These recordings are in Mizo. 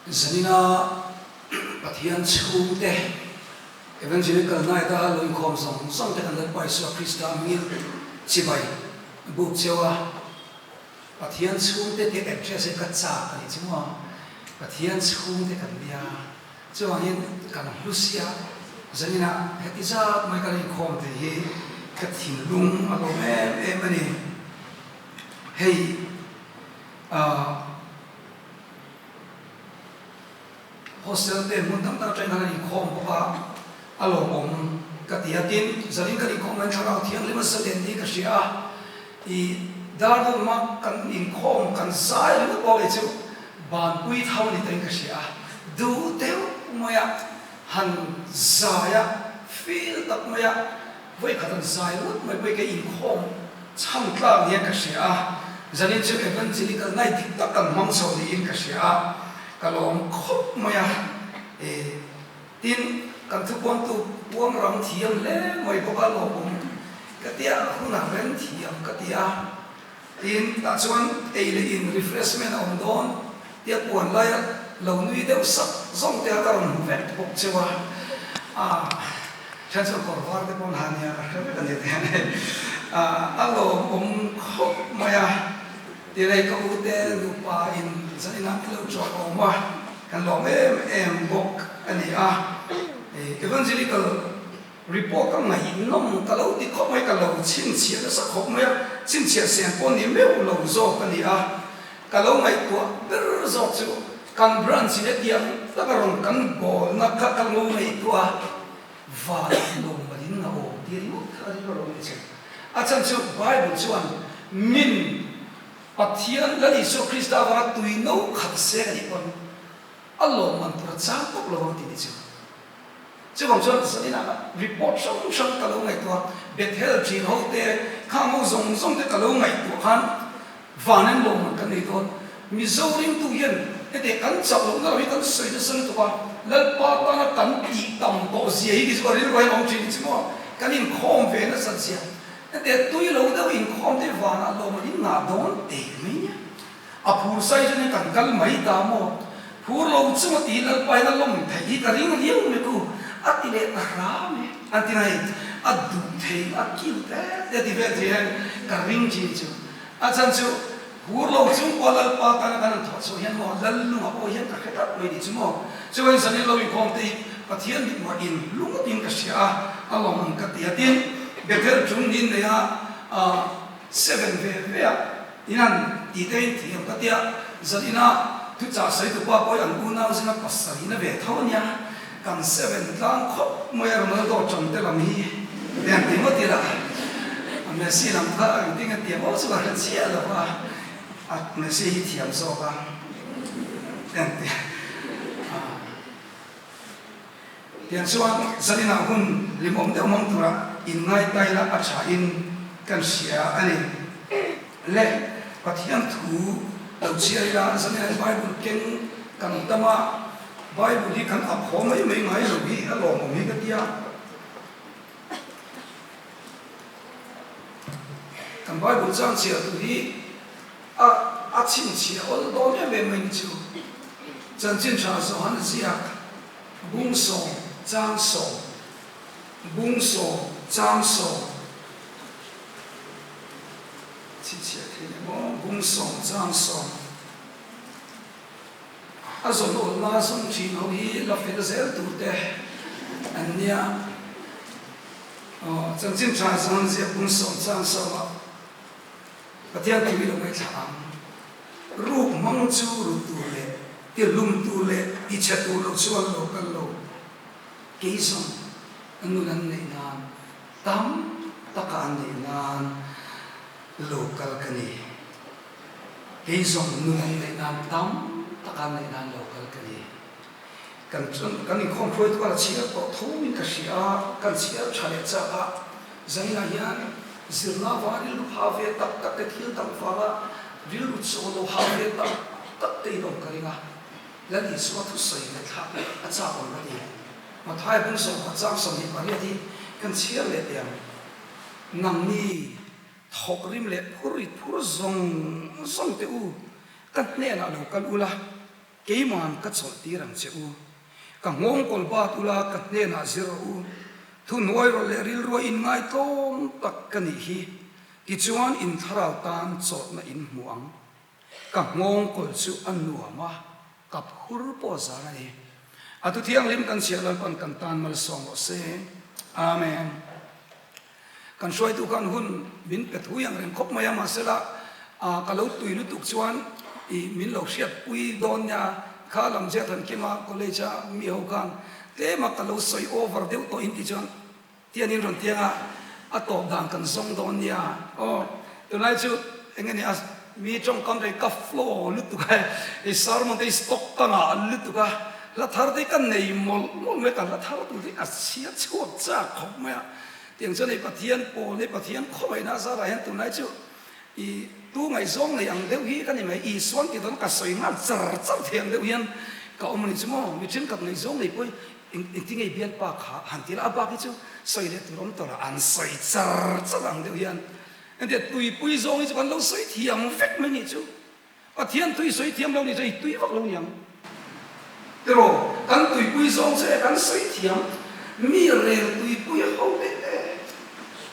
Zanina Pathian chhungte Evangelical Night-a lo inkhawm zawng zawng te kan Lalpa Isua Krista hmingin chibai buk cheu a. Pathian chhungte tih address hi ka chak a nih chu maw? Pathian chhungte kan nia. Chuvangin kan hlu sia zaninah heti zat mai kan inkhawm thei hi ka thinlung a lawm em em a ni. Hei ah. Hostel te hmun dang dang atangin khan an inkhawm bawk a, a lawmawm ka ti a. Tin, zanin kan inkhawm hian Thlarau Thianghlim a zalen niin ka hria a, i dar dawmah kan inkhawm kan zai ringawt pawh kei chu banpui tho ni tawhin ka hria a, duh deuh maia han zai a, feel tak maia Vawikhat an zai ngawt mai pawh hi ka inkhawm chhan tlak niin ka hria a, zanin chu Evangelical night dik tak kan hmang chho niin ka hria a, ka lawm khawp mai a. E, tin, kan thupuangtu puang ram thiam hle mai bawk a, lawmawm ka tia, hun a reng thiam ka ti a. Tin, tah chuan ei leh in refreshment a awm dawn tia puan laia lo nui deuh sak zawng te kha ka rawn hmu vek bawk cheu a, ah then chuan kawr var te pawh an ha nia ka hre vek a ni te hian hei ah a lawmawm khawp mai a, tin hei ka u te nupa in zaninah min lo chawk a awm a, kan lawm em em bawk a ni a, Evangelical Report ka ngaihnawm ka lo ti khawp mai, ka lo chhinchhiah nasa khawp mai a, chhinchhiah seng pawh ni meuh lo zawk a ni a, ka lo ngaihtuah ber zawk chu kan branch in hetiang taka rawn kan bawlna kha ka lo ngaihtuah a, vanah lawmmalin a awm tih ringawt kha a rilru a lo ni che. A chhan chu Bible chuan min Pathian Lal Isua Krista avanga tui no khat seng a nih pawn a lawmman tur a chang tawp lo ang tih ni chu. Chuvang chuan zaninah report hrang hrang ka lo ngaihtuah a, Bethel thin ho te, khang ho zawng zawng te ka lo ngaihtuah khan van en lawmman kan nei dawn. Mizo ringtu hian hetiang kan chauh lohna lo hi kan sawi nasa lutuk a, Lalpa tana kan tih tam tawh zia hi kei chu ka rilru hian awm thin ni chu maw, kan inkhawm ve nasat zia. Hetiang tui lo deuh inkhawm te vanah lawmman in ngah dawn teh mai nia. A phur sai chuan kan kal mai ta maw? Phur lo chunga ti Lalpa hian a lawm theih hi ka ring riau mai ku a ti leh ta hram e. An ti nai a duh thei a kiu te te ti vel thei hian ka ring thin chu. A chhan chu phur lo chung pawh Lalpa tana kan han thawh chhuah hian maw Lal lungah pawh hian ka hre tlat mai ni chu maw? Chuan zanin lo inkhawm te hi Pathian mithmuah in lung atin ka hria a, a lawm ang ka ti a. Tin, Bethel chung ni neia seven ve ve ah Inan tih te in thiam ka tia, zanina thuchah sawi tupa pawh hi an unau zinga pasarihna ve tho ania, kan seven tlang khawp mai a Ronaldo tan te lam hi eng ti ngawt ila Messi lam kha engtin nge tiam aw chu ka hre chiah lo a, a Messi hi thiam zawk a eng ti a. Tiang chuan zaninah hun limawm deuh hmang tura inngaitaina a thain kan hria a ni. Le Pathian thu lo chhiar ila zaninah hian Bible keng kan tam a, Bible hi kan ap haw mai mai ngai lo hi a lawmawm hi ka tia. Kan Bible chang chhiar tur hi A a chhinchhiah awl dawn em em mai ni chu. Chanchin tha Johan ziak bungsawm changsawm bungsawm changsawm chhinchhiah thei le maw bungsawm changsawm a zawn awlna zawng thin ho hi la fel zel tur te an nia aw chanchin tha Johan ziak bungsawm changsawm ah Pathian thu i lo ngaithla ang. Ruk hmang chu rut tur leh ti hlum tur leh ti chhe tur lo chuan lo kal lo. Kei zawng a nun an neih nan tam taka an neih nan lo kal ka ni. Kei zawng nun an neih nan tam taka an neih nan lo kal ka ni. Kan chuan kan inkhawm hruaitu khan a chhiar tawh tho in ka hria a, kan chhiar tha leh chak a, zaninah hian zirna avanga rilru hah ve tak tak te thil dang vanga rilru chawl lo hah ve tak tak te in awm ka ring a, Lal Isua thusawi leh thlak leh a chak awm ka ti. Mathai bung sawmkhat chang 28 hi kan chhiar leh teh ang. Nangni thawk rim leh phur rit phur zawng zawng teh u, ka hnenah lo kal ula. Keiman ka chawlhtir ang che u. Ka nghawngkawl bat ula ka hnenah zir rawh u. Thuhnuai rawh leh rilrua inngaitawm tak ka nih hi. Tichuan in thlarau tan chawlhna in hmu ang. Ka nghawngkawl chu a nuam a, ka phur pawh zan a ni. A thu thianghlim kan chhiah Lalpan kan tan malsawm rawh se. Amen. Kan hruaitu khan hun min pe thui ang reng khawp mai a, mahsela ka lo tui lutuk chuan i min lo hriatpui dawn nia, kha lam zia Thankima college a mi ho khan tlema ka lo sawi over deuh tawh in ti chuan tian in rawn tiang a, a tawp dan kan zawng dawn nia aw, tunlai chu eng nge ni a mi tawngkam rei ka flow lutuk a, i sermon te hi stock ka ngah lutuk a, hla thar te hi ka nei mawlh mawlh mai a, ka hla thar tur te hi a chhiat chhuak chak khawp mai a. Tiang chuan hei Pathian pawl hi Pathian khawngaihna zarah hian tunlai chu i tu ngaihzawng nei ang deuh hi ka ni mai, Isuan tih dawn ka sawi nghal char char thei ang deuh hian ka awm a ni chu maw? Mi thenkhat ngaihzawng nei pawh hi engtin nge i bialpa kha han ti la, a bak hi chu sawi leh tur awm tawh lo, an sawi char char ang deuh hian entir tuipui zawng hi chu kan lo sawi thiam vek mai nih chu. Pathian tui sawi thiam lo ni chu i tui vak lo niang. Tiraw, kan tuipui zawng che kan sawi thiam, mi rel tuipui ho te e,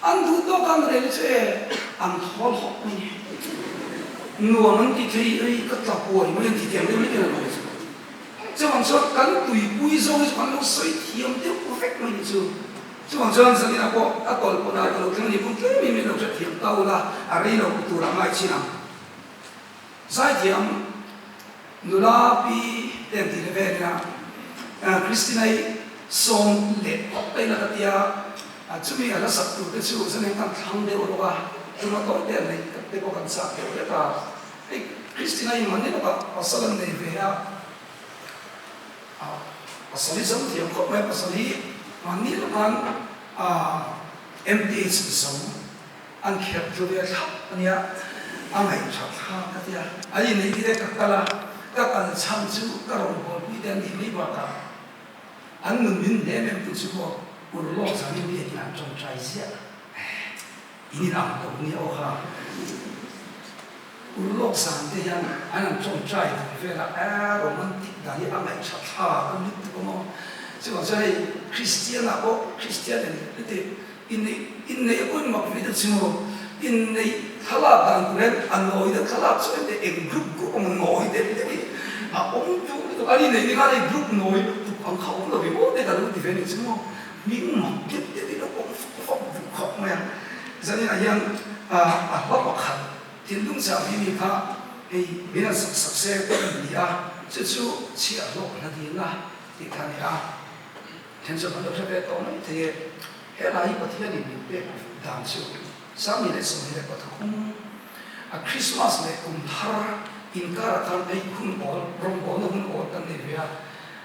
an duh tawk an rel che an thawl hawk mai ni. Nuam an ti thei ei ka tla huai mai an ti tiang deuh hlek in an awm chu. Chuvang chuan kan tuipui zawng hi chu kan lo sawi thiam deuh vek mai ni chu. Chuvang chuan Zanina pawh a tawlh pawh dan ka lo thleng a ni, kung tlem in min lo hrethiam ta ula, a rei lo tur a ngai chin ang. Zaithiam nula pi te an tih leh vel nia, Christina-i sawm leh phawt mai la ka tia, chumi a la sak tur te chu zanin kan thlang deuh rawh a, tuna tawi te an neih te pawh kan chak deuh hlek a, hei Christina-i mahni lawkah pasal an nei ve a, pasal hi zam thiam khawp mai, pasal hi mahni lawkan MTH zo. An kherh tlu ve thlap a nia, a ngaihṭha thlak ka ti a. An inneih hi te ka kal a, ka kal chhan chu ka rawngbawlpui te an nih mai bakah an nun min hnem em tu chu pawh urlawk zanin mi atin an ṭawngṭai ziah eh in in ang lo nia aw kha. Urlawk zan te hian an han ṭawngṭai dun vel a, eh romantic dan hi a ngaihṭha thlak a lutuk a maw. Chuvang chuan hei Kristian ah pawh Kristian en heti Inneih inneih a pawn mak ve deuh chu maw? Inneih thlalak dan tur hian a nawi deuh thlalak chu engte eng group group ang nawi deuh deuh hi a awm duh lutuk a, an inneih ni khan hei group nawi lutuk ang kha awm lo ve maw te ka lo ti ve nih chu maw? Hming mak deuh deuh hi lo awm fak fak duh khawp mai a, zaninah hian a hla pakhat thinlung chah hi mi kha hei min han sak sak se ka ti a, chu chu chhiahhlawh hna dilna tih kha a ni a. Then chu kan lo hre ve tawh mai thei e. He lai hi Pathianin min pek dan chu 2023 a Christmas leh kum thar inkarah khan phei hun awl, rawngbawlna hun awl kan nei ve a.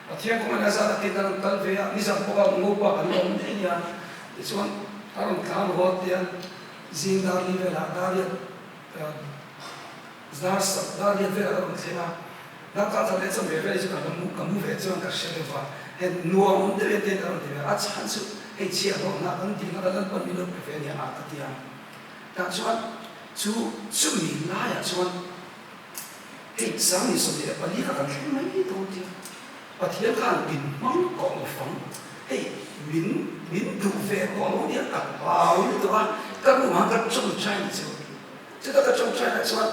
Pathian kawng a zat atin kan rawn kal ve a, nizan pawha ngopa kan la awm ngei a. Tichuan a rawn tlan haw tian zing dar li velah dar riat dar sak dar riat velah ka rawn thleng a. Darkar khat leh cham ve vel hi chu ka la mu ka mu ve chuan ka hre deuh va, hei nuam deuh hian te ka rawn ti ve a, a chhan chu hei chhiahhlawhna kan dihna ka Lalpan min lo pe ve ania a ka ti a, tah chuan chu chumi laiah chuan hei 2024 kha kan thleng mai dawn tia Pathian khan min hmang tawh lo fang, hei min min duh ve tawh lo nia ka hlau lutuk a, ka room ah ka tawngtai ni chu, chutah ka tawngtainah chuan.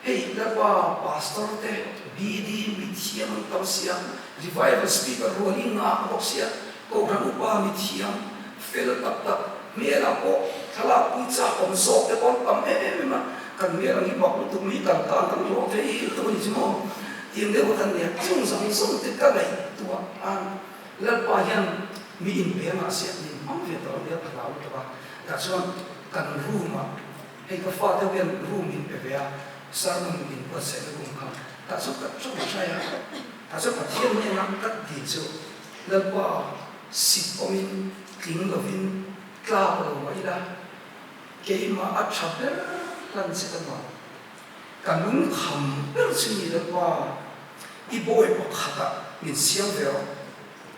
Hei Lalpa Pastor te BD mithiam an tam sia, Revival Speaker rual i ngak bawk sia, Kohhran upa mithiam fel tak tak hmelah pawh thlalak pui chak awm zawk te pawh an tam em em a, kan hmel ang hi bak lutuk mai kan tan kan hlawh thei lutuk a ni chu maw? Tiang deuh kha kan nia, chung zawng zawng te ka ngaihtuah a, Lalpa hian mi inpe a ngah sia, min hmang ve tawh lo nia ka hlau lutuk a, tah chuan kan room ah Hei ka fate ho hian room min pe ve a, sermon min buatsaihna room kha tah chuan ka tawngtai a, tah chuan Pathian hnena ka ti chu Lalpa sit awmin tling lovin tlak lo mah ila keimah a tha ber hlan che ka nuam, ka lungkham ber chu ni Lalpa i bawi pakhatah min siam ve rawh,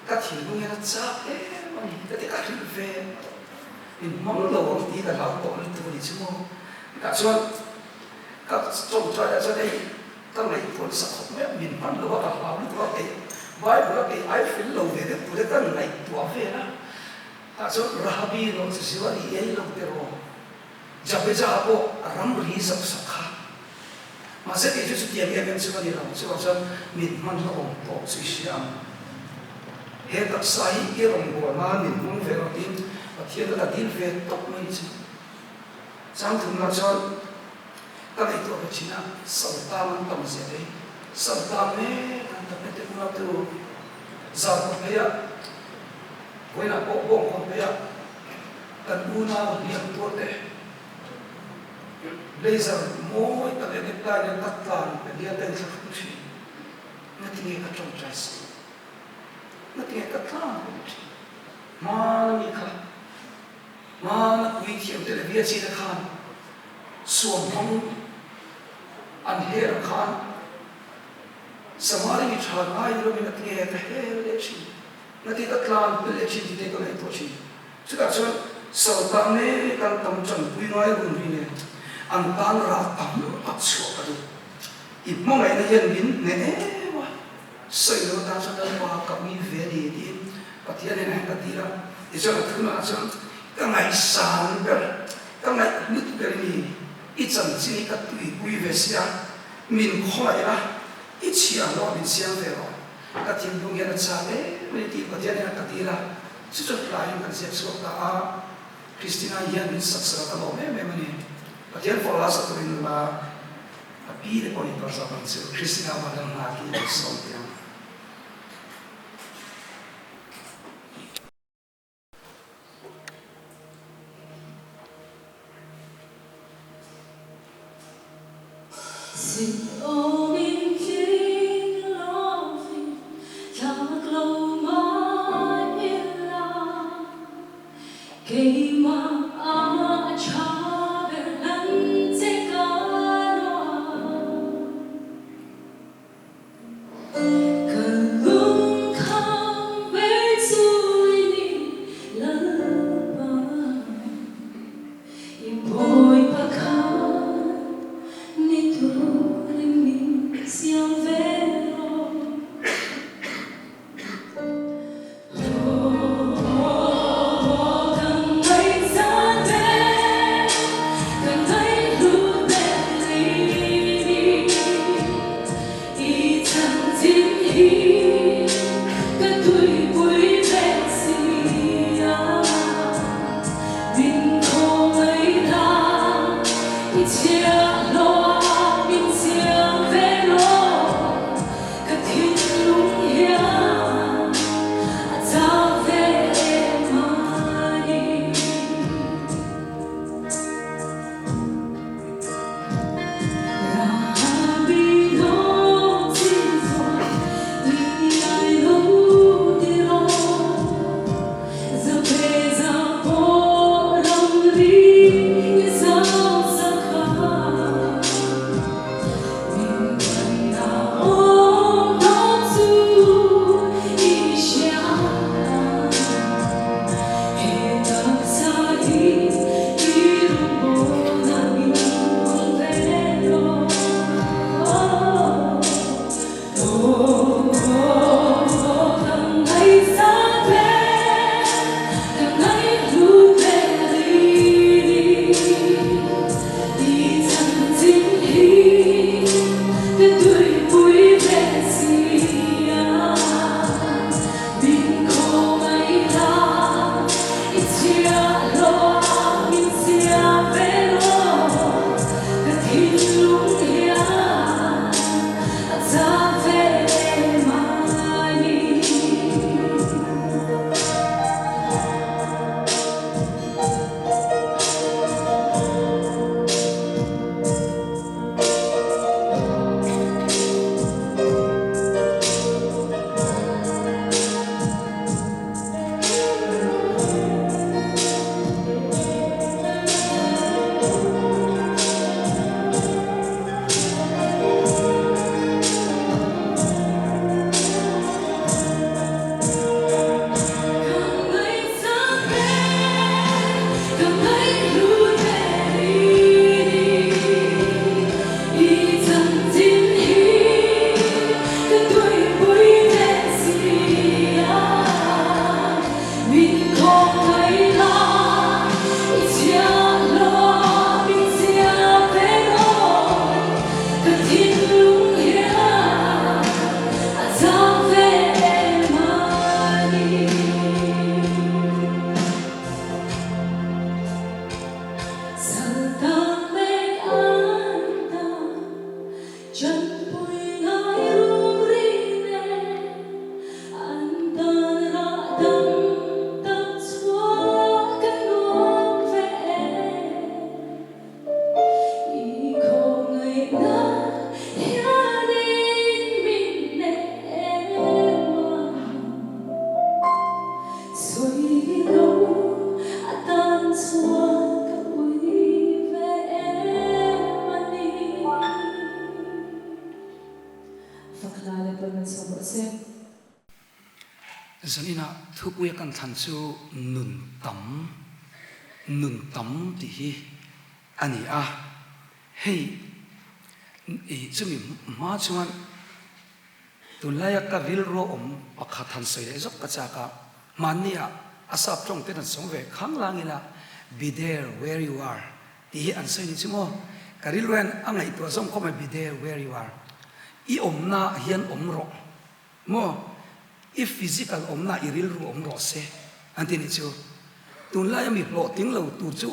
ka thinlung hian a chak em a ni ka ti ka hrilh ve. In hmang lo ang tih ka hlau tawh lutuk a ni chu maw? Tah chuan ka tawngtai ah chuan hei Ka ngaihtuah nasa khawp mai a, min hman lo a, ka hlau lutuk a, kei Bible a kei ai fel lo ve deuh tur e ka ngaihtuah vel a. Tah chuan Rahabi nawh chi ziu a ni ei lo te rawh. Jabeja pawh a ram ri zauh sak kha. Mahse kei chu chutiang em em chu ka ni lo, chuvang chuan min hman la awm tawh chu i hria ang. He taksa hi i rawngbâwl nan min hmang ve rawh tiin Pathian ka dil ve tawp mai ni chu. Changthumna chuan ka ngaihtuah ve thin a, Saltang an tam zia te hi, Saltang mek an tam ete unau te u, zar kawt phei ah, vawiinah pawh bawng kawt phei ah kan unau hliam tuar te, Blazer mawi tak leh necktie nen ka tlan pe bial ka inthlahrung thin. Ngatinge ka tawngtai si? Ngatinge ka tlan pe thin? Hmana mi kha, hmana puithiam te leh biachite khan suam hmang an hel ang khan Samari mi tha ngai ni lovin ngatinge ka hel leh thin? Ngatinge ka tlan pe leh thin tih te ka ngaihtuah thin. Chutah chuan Saltan mek an tam tanpui ngai run ri nen an tan rah tam tak chhuah ka duh. I hmangaihna hian min hneh em a, sawi lo atan chuan Lalpa ka ui ve a ni tiin Pathian hnenah hian ka dil a. Tichuan a thunah chuan ka ngaihsan ber, ka ngaihhlut ber i ni, i chanchin hi ka tuipui ve si a, min khawngaih la, i chhiah hlawh min siam ve rawh, ka thinlung hian a chak em a ni tih Pathian hnenah ka dil a. Chu chu tlaiin kan ziak chhuak ta a, Christina hian min sak sak a ka lawm em em a ni. Pathian fawh la sak turin nula a pi te pawh ni tawh zawk ang chu, Christina van lam hna khi min sawm teh ang. se. Zaninah thupuia kan thlan chu nun tam, nun tam tih hi a ni a. Hei i chumi hma chuan tunlaia ka rilru awm pakhat han sawi leh zawk ka chak a, hmanniah a sap tawng ten an sawm ve khang lang ila, Be there where you are tih hi an sawi ni chu maw? Ka rilru hian a ngaihtuah zawng khawp mai, Be there where you are. I awmna hian awm rawh maw? I physical awmna i rilru awm rawh se an ti ni chu. Tunlaia mi hlawhtling lo tur chu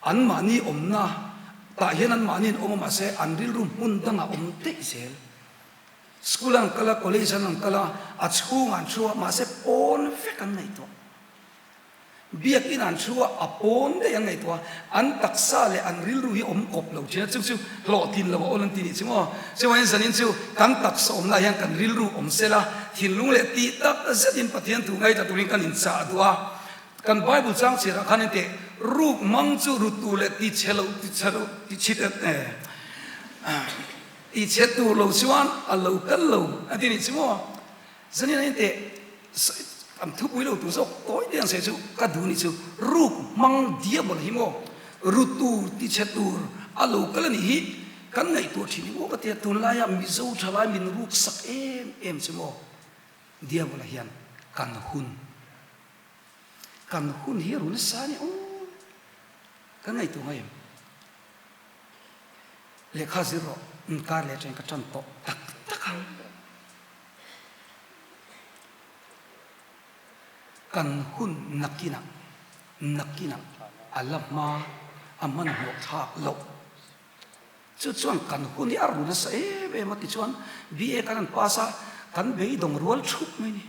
Anmahni awmna tah hian anmahni an awm a, mahse an rilru hmun dangah awm daih zel. School an kal a, college an an kal a, a chhungah an thu a, mahse pawn vek an ngaihtuah. Biakinn an thu a, a pawn daih an ngaihtuah a, an taksa leh an rilru hi awm kawp lo thin a, chu chu hlawhtlin lo a awl an ti nih chu maw. Chuvangin zanin chu kan taksa awmna hian kan rilru awm sela, thinlung leh tih tak zetin Pathian thu ngaihtuah turin kan inchah duh a. Kan Bible chang chhiarah khan engteh ruk mang chu ru tur leh ti chhe lo ti chhe lo ti chhi te ti chhe tur lo chuan a lo kal lo a ti nih chu maw? Zanin a engteh an thupui lo tur zawk tawi te ang se chu ka duh nih chu ruk mang diabol hi maw ru tur ti chhe tur a lo kal a nih hi kan ngaihtuah thin hi maw ka tia tunlaia Mizo thalai min ruk sak em em chu maw diabol-a hian kan hun Kan hun hi a ru nasa a ni aw. Kan ngaihtuah ngai em? Lehkha zir rawh, inkar leh atangin ka tan tawh tak tak ang. Kan hun nakinah, nakinah a la hma a hmanhmawh thlak loh. Chu chuan kan hun hi a ru nasa em em a, tichuan BA kan han pass a, kan beidawng rual thup mai a ni.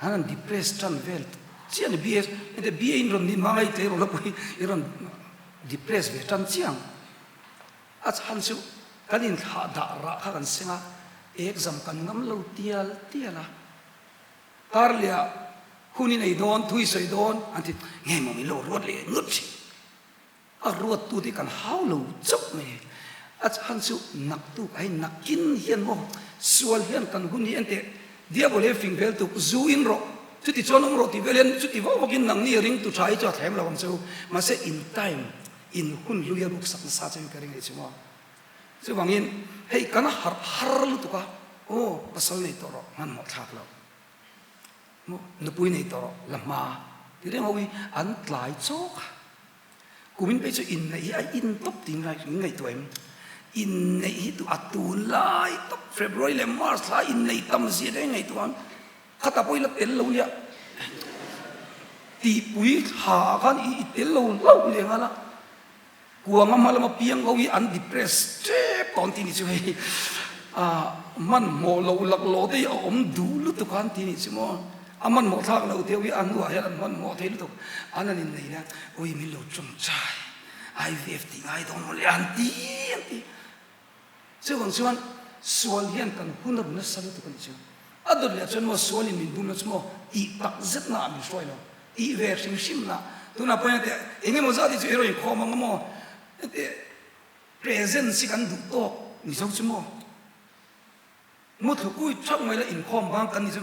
An han depress tan vel chiah a ni BA hete BA in rawn nih hma ngai tleirawl la pawh hi i rawn depress ve tan chiah ang. A chhan chu kan inthlah dah rah kha kan seng a, exam kan ngam lo tial tial a. Karleh hun i nei dawn, thu i sawi dawn an ti, nge maw min lo ruat leh ngawt thin. A ruattute kan hau lo chauh mai. A chhan chu naktuk a hei nakin hian maw sual hian kan hun hi enteh diabol he fing vel tuk zu in rawh chuti chuan awm rawh tih vel hian chuti vak vakin nangni ringtu tha hi chu a thlem lo ang che u mahse in time in hun hlui a ruksak nasa che in ka ring anih chu maw chuvangin hei kan harh har lutuk a aw pasal nei tawh rawh hmanhmawh thlak loh maw nupui nei tawh rawh la hma ti reng ho hi an tlai chawk a. Kumin phei chu inneih hi a in tawp tih in ngaihtuah em? Inneih hi tu a tun lai tawp February leh March thla inneih tam zia te ngaihtuah ang. Khata pawh i la tel lo nia. Tihpui thla ah khan i tel lo hlauh leh nghal a. Kuanga hma lama piang ho hi an depress tep tawh an ti nih chu hei. Hmanhmawh loh laklawh te hi a awm duh lutuk a an ti nih chu maw. A hmanhmawh thlak loh deuh hi a hnuah hian an hmanhmawh thei lutuk. An han innei nia, Ui min lo tawngtai, IVF tih ngai dawn maw le an ti an ti. Chuvang chuan sual hian kan hun a ru nasa lutuk a nih chu. A dawt leh chuan maw sualin min bum na chu maw tih tak zet naah min hruai lo. Tih ve hrim hrim lah. Tunah pawh hian teh eng emaw zat hi chu heroin khawm ang maw teh presence hi kan duh tawk ni zo chu maw. Muthlu kui theuh mai la inkhawm bang kan ni chu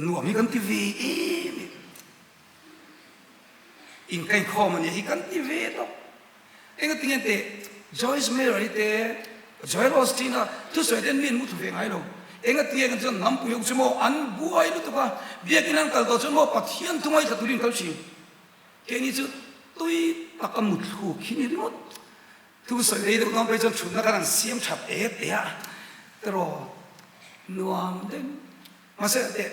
nuam hi kan ti ve em em. Inkainkhawm a nia hi kan ti ve tawp. Engatinge teh Joyce Meyer hi te Joel Osteen a thusawi te an mi an muthlu ve ngai lo. Engatinge kan chuan hnampui ho chu maw an buai lutuk a, biakin an kal tawh chuan maw Pathian thu ngaithla turin kal thin. Keini chu tui taka muthluk hi ni ringawt. Thu sawi rei deuh dawn phei chuan thutna khan an siam that et e a, tiraw nuam deuh. Mahse teh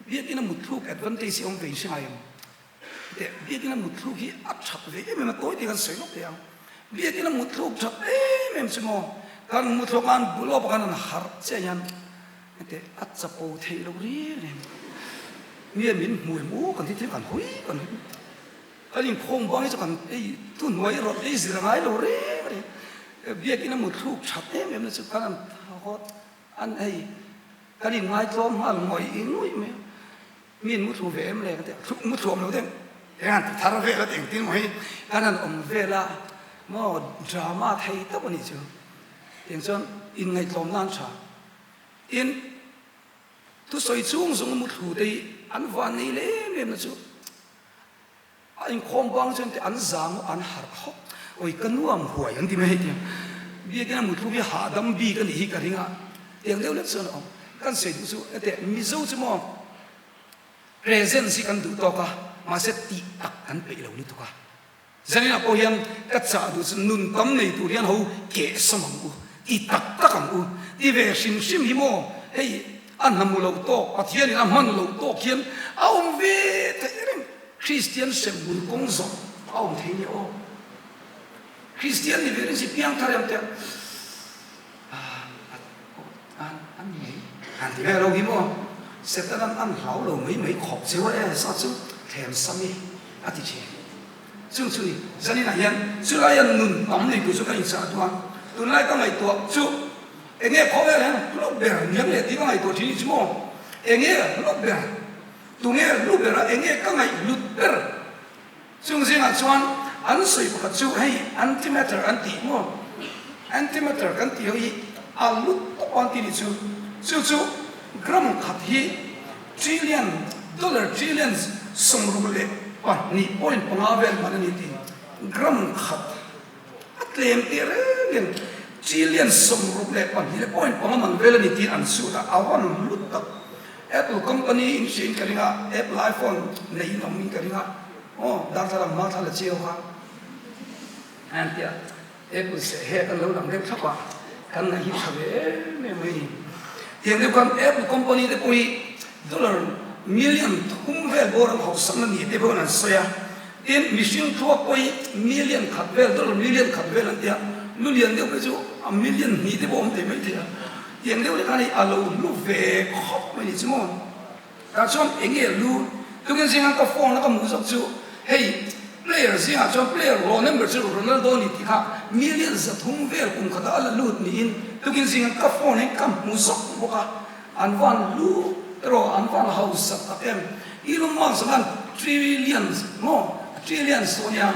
biakina mutthluk advantage hi awm ve in hre ngai ang. Teh biakina mutthluk hi a that ve em em a, tawi te kan sawi lawk thei ang. Biakina mutthluk that em em chu maw, kan muthluk a an bul awp khan an harh chiah hian teh a chapo theih loh riau em. Nge min hmu em u kan ti thei kan hawi kan hawi. Kan inkhawm bang hi chu kan ei thuhnuai rawlh ei zir a ngai lo reng reng. Biakinn a mutthluk that em em na chu kan an hawt an hei kan inngai tlawm nghal ngawih ngawih mai a. Mi in muthlu ve em le ka ti a, thluk muthlu awm lo deuh eng an ti thar vel a ti engtin maw hei kan han awm vel a maw drama thei tawp a nih chu. Tiang chuan inngaihtlawm nan tha. Tin. Thusawi chung zawng a muthlu te hi an vannei leh em em na chu a inkhawm bang chuan te an zang a an harh hawk. Awi ka nuam huai an ti mai hei tiang biakin a muthluk hi hahdam bik a nih hi ka ring a, tiang deuh lek chuan a awm. Kan sawi duh chu hete Mizo chu maw presence hi kan duh tawk a, mahse tih tak kan peih lo lutuk a. Zaninah pawh hian ka chah duh chu nun tam nei tur hian ho keh sawm ang u, ti tak tak ang u, ti ve hrim hrim hi maw hei a hnamu lo tawk, Pathianin a hman lo tawk hian a awm ve theih reng, Kristian hremhmun kawng zawh a awm thei nia aw. Kristian ni ve reng si piangthar em teh a ni mai han ti ve lo hi maw Setanan an hlau lo mai mai khawp cheu a e sa chu thlem sam i a ti thin. Chung chu ni, zaninah hian chulaia nun tam nei tur chu ka inchah duh a, tunlai ka ngaihtuah chu enge khawvel hian hlu ber niang leh tih ka ngaihtuah thin hi chu maw? Enge hlu ber? Tunge hlu ber a enge ka ngaih hlut ber? Chung zingah chuan an sawi pakhat chu hei antimatter an tih maw? Antimatter kan tih ho hi a lut tawp a an tih nih chu, chu chu gram khat hi Trillion, dollar trillions 62.5 vel man a ni tih gram khat a tlem teh reng in trillion 62.5 man vel a ni tih an chhut a, a van hlut tak. Apple company in hria in ka ring a, Apple iPhone nei in awm in ka ring a, aw darthlalang hma thla la chiau kha a en tia. Apple seh he kan lo lang deuh thlap a, kan ngaih hi tha ve em em mai a ni. Tiang deuh khan Apple company te pawh hi dollar million thum vel bawr ang hausak na ni te pawhin an sawi a, tin mihring thluak pawh hi million khat vel dollar million khat vel an ti a, lu lian deuh phei chu a million hnih te pawh a awm thei mai thei a, tiang deuh leh khan hei a lo hlu ve khawp mai a ni chu maw. Tah chuan eng nge lu tukin zinga ka phone a ka hmuh zawk chu hei player zingah chuan player raw number chu Ronaldo a ni tih kha million 300 vel kum khatah a la lut niin tukin zinga ka phone hi ka hmu zawk bawk a, an van lu erawh an van hausa tak em. Elon Musk khan trillions maw trillions tawh ania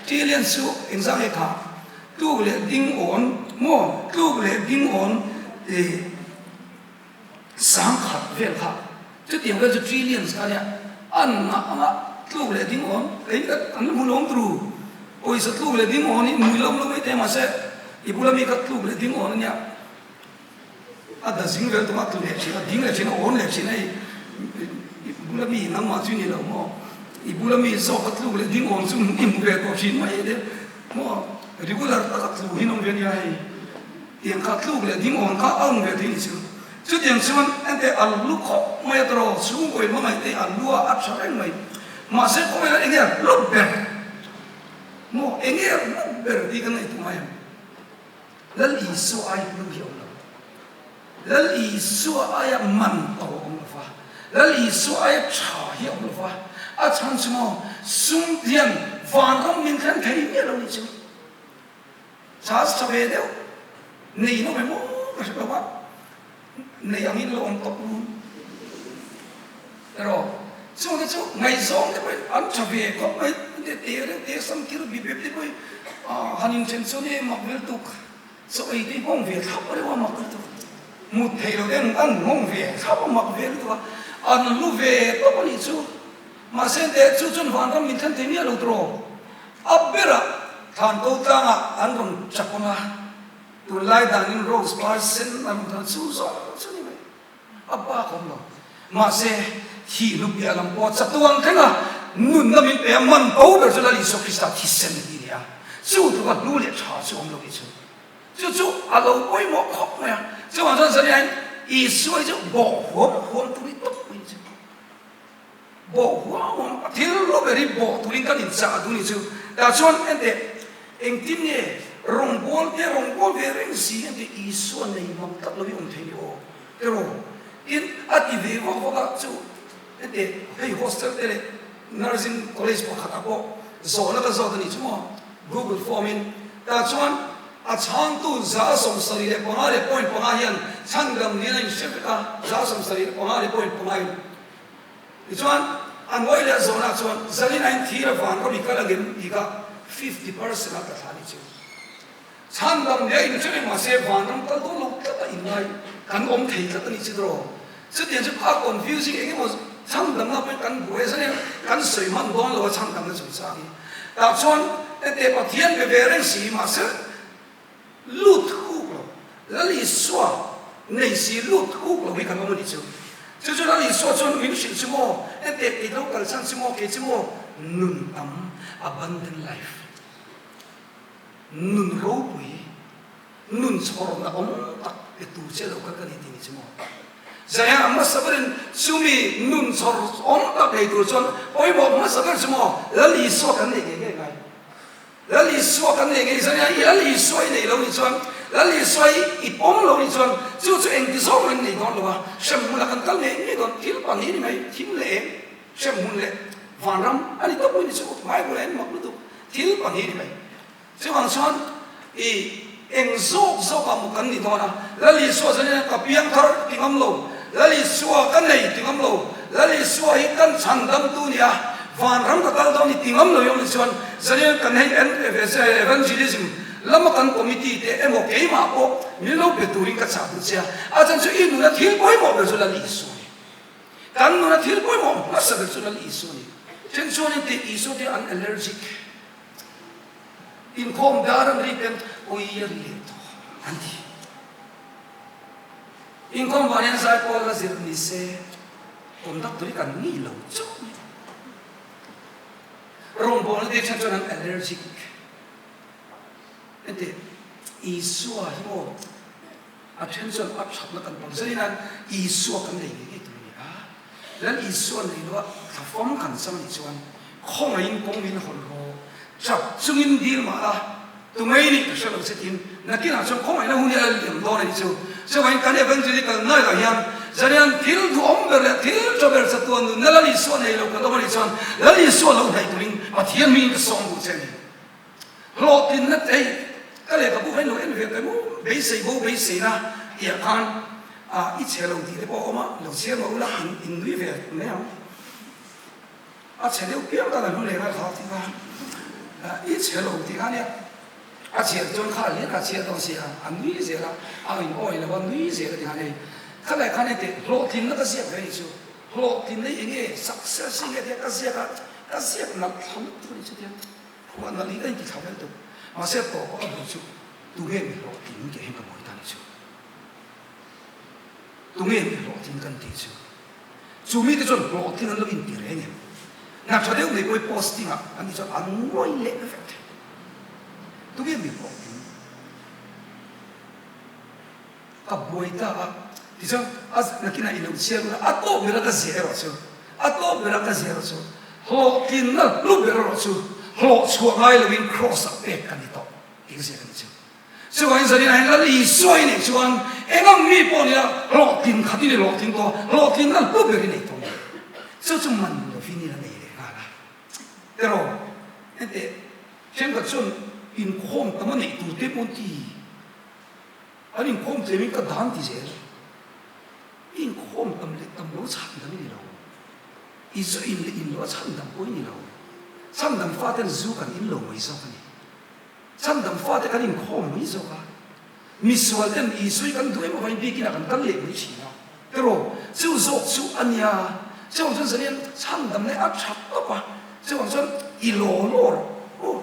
trillions chu engzah nge kha tluk leh ding awn maw tluk leh ding awn ih. 10,000 vel kha chutiang vel chu trillions kha ania an ngah anga tluk leh ding awm kei ka an la hmu lawm turu pawisa tluk leh ding awn hi mui lawm lo mai te mahse i bula mi kha tluk leh ding awn ania a da zing vel tuma tlu leh thin a ding leh thin a awn leh thin a i bula mi nangmah chu i ni lo maw i bula mi zawk kha tluk leh ding awn chu i hmu ve tawh thin mai te maw regular taka tlu hi an awm ve ania hei. Tiang kha tluk leh ding awn kha a awm ve thei ni chu. Chutiang chuan ente a lu khawp mai a tawrh chhungkaw in hmangaih te a lu a a tha reng mai. Mahse khawvelah enge a hlu ber maw enge a hlu ber tih kan ngaihtuah ngai ang. Lal Isua ai hlu hi a awm lo. Lal Isua aia man to a awm lo va, Lal Isua aia tha hi a awm lo va, a chhan chu maw sum hian vanram min thlen thei miah lo ni chu. Charge tha ve deuh nei in awm em aw ka hre lo a, nei angin lo awm tawp lu erawh chungte chu ngaihzawng te pawhin an tha ve khawp mai te te reuh te sam thil bip bep te pawhin han inthen chu nia mak vel tuk chaw ei te hi nghawng ve thlap reuh a mak lutuk mut theih loh ten an nghawng ve thlap a mak ve lutuk a an lu ve tawp a nih chu. Mahse teh chu chuan vanram min thlen thei miah lo tawh. A berah thlan ko tlangah an rawn chak ang a, tunlai danin rose par sen a rawn thlan chu zawng chu ni mai. A bak awm lo. Mahse thih hnu piah lam pawh chatuan thleng a nunna min pe a, man bo ber chu Lal Isua Krista thisen hi a ni a. Chu tluk a hnu leh tha chu awm lo hi chu. Chu chu a lo pawimawh khawp mai a. Chuvang chuan zaniain Isua hi chu bawh huam huam tur hi tawp mai chu. Bawh huam huam a thil lu ber hi bawh turin kan inchah duh ni chu. Tah chuan enteh engtin nge rawngbâwl te rawngbâwl ve reng si enteh Isua nei mak tak lo hi awm thei ni aw tiraw? Tin a ti ve vak vak a chu enteh hei hostel te leh nursing college pakhatah pawh zawhna ka zawt a nih chu maw google form in tah chuan a chhangtu 75.5 hian chhandam niin a inhre vek a 75.5 in Tichuan, a ngawi leh zawnah chuan Zalin a inthir avang ka mi kal angem tih kha 50% a ka thlah ni chu. Chhan dang leh a inhre reng mahse vanram kal dawn lo tlat a inngai kan awm thei tlat a nih chu tiraw? Chutiang chu a confusing eng emaw chhandamna pawhin kan buai a zan kan sawi hman dawn lo a chhandamna chungchang hi. Tah chuan ente Pathian be ve reng si mahse lut huk lo, Lal Isua nei si lut huk lo hi kan awm a nih chu. Chu chu Lal Isua chuan min hrilh chu maw, ente kei lo kal chhan chu maw, kei chu maw nun tam, abundant life, nun ropui. Nun chhawrna awm tak pe tu che lo kha ka ni tih ni chu maw? Zaiah a hmasa berin chumi nun chhawr awm tak nei tur chuan pawimawh hmasa ber chu maw Lal Isua kan nei ngei ngei ngai. Lal Isua kan nei ngei zaiah i Lal Isua i nei lo nih chuan Lal Isua i i pawm lo nih chuan chu chu engti zawng in nei dawn lo a, hremhmun ah kan kal ngei ngei dawn thil pahnih ni mai thim leh eng hremhmun leh vanram a ni tawp mai ni chu Bible ah hian mak lutuk thil pahnih ni mai. Chuvang chuan i eng zawk zawkah maw kan nih dawn a, Lal Isua zanin ka piang thar ti ngam lo, Lal Isua ka nei ti ngam lo, Lal Isua hi kan chhan damtu nia, vanram ka kal dawn i ti ngam lo i awm nih chuan zanin kan hei evangelism lama kan committee te emaw keimah pawh min lo pe turin ka chah duh che a, a chan chu i nuna thil pawimawh ber chu Lal Isua ni. Kan nuna thil pawimawh hmasa ber chu Lal Isua ni. Then chuanin tih Isua te an allergic. Inkhawm dar an ri ten ui a ri leh tawh an ti. Inkhawm vang hian zai pawl la zir ni se conductor hi kan ni lo chauh mai. Rawngbawlna te then chuan an allergic. Heti Isua hi maw a then chuan a thatna kan pawm zel hian Isua kan nei ngei ngei tur a ni a. Lal Isua nei loa thlafam kan chang nih chuan khawngaihin kawng min hawn rawh, chap chungin dil mah la, tumei nih ka hre lo che tiin nakinah chuan khawngaihna hun hi a liam dawn a nih chu. Chuvangin kan Evangelical night ah hian zanian thil duhawm ber leh thil tha ber chatuan nunna Lal Isua nei lo kan awm a nih chuan Lal Isua lo hnaih turin Pathian hmingin ka sawm duh che a ni. Hlawhtlinna te hei ka lehkhabu kha in lo en ve tawh emaw beisei bo beiseina tih ah khan ah i chhe lo tih te pawh a awm a, lo chhiar mah ula in in nui ve mai ang. A chhe deuh piang khan a hlu leh ngai kha tih kha i chhe lo tih kha nia a chhiar chuan kha lian a chhiar dawn sia a nui zel a, a in awi lo a nui zel a ti khan hei khalai khan hei teh hlawhtlinna ka ziak ve a nih chu hlawhtlinna hi enge success hi enge tia ka ziak a ka ziak nalh thla lutuk a nih chu tia. Khuah nalh hi ka inti thla vel tuk. Mahse tawp a ka hmuh chu tunge mi hlawhtling tih hian ka buai ta ni chu. Tunge mi hlawhtling kan tih chu. Chu mite chuan hlawhtling an lo inti reng em? Hna tha deuh nei pawh hi posting ah an tih chuan an ngawi leh vek thei. Tunge mi hlawhtling? Ka buai ta a. Tichuan a nakinah i lo chhiar ula a tawp ber a ka ziah erawh chu a tawp ber a ka ziah erawh chu hlawhtlinna hlu ber erawh chu hlawh chhuah ngai loin cross ah pek ka ni tawh tih ka ziah ka ni chu. Chuvangin zanin ah hian Lal Isua i neih chuan eng ang mi pawh nia hlawhtlin khat i ni hlawhtling tawh a, hlawhtlinna hlu ber i nei tawh mai. Chu chu man lovin i la nei leh nghal a. Erawh henteh thenkhat chuan inkhawm tam a neih tur te pawh an ti. An inkhawm tlemin ka dan ti zel. I inkhawm tam leh tam lo chhan dang i ni lo. I zu in leh in lo a chhan dang pawh i ni lo. Chhan dang faten zu kan in lo mai zawk a ni. Chhan dang fate kan inkhawm mai zawk a. Misual ten Isui kan duh em avangin biakin ah kan kal leh mai thin a. Tiraw, chu zawk chu a nia. Chuvang chuan zanian chhan dam leh a tha tawp a. Chuvang chuan i law law rawh u.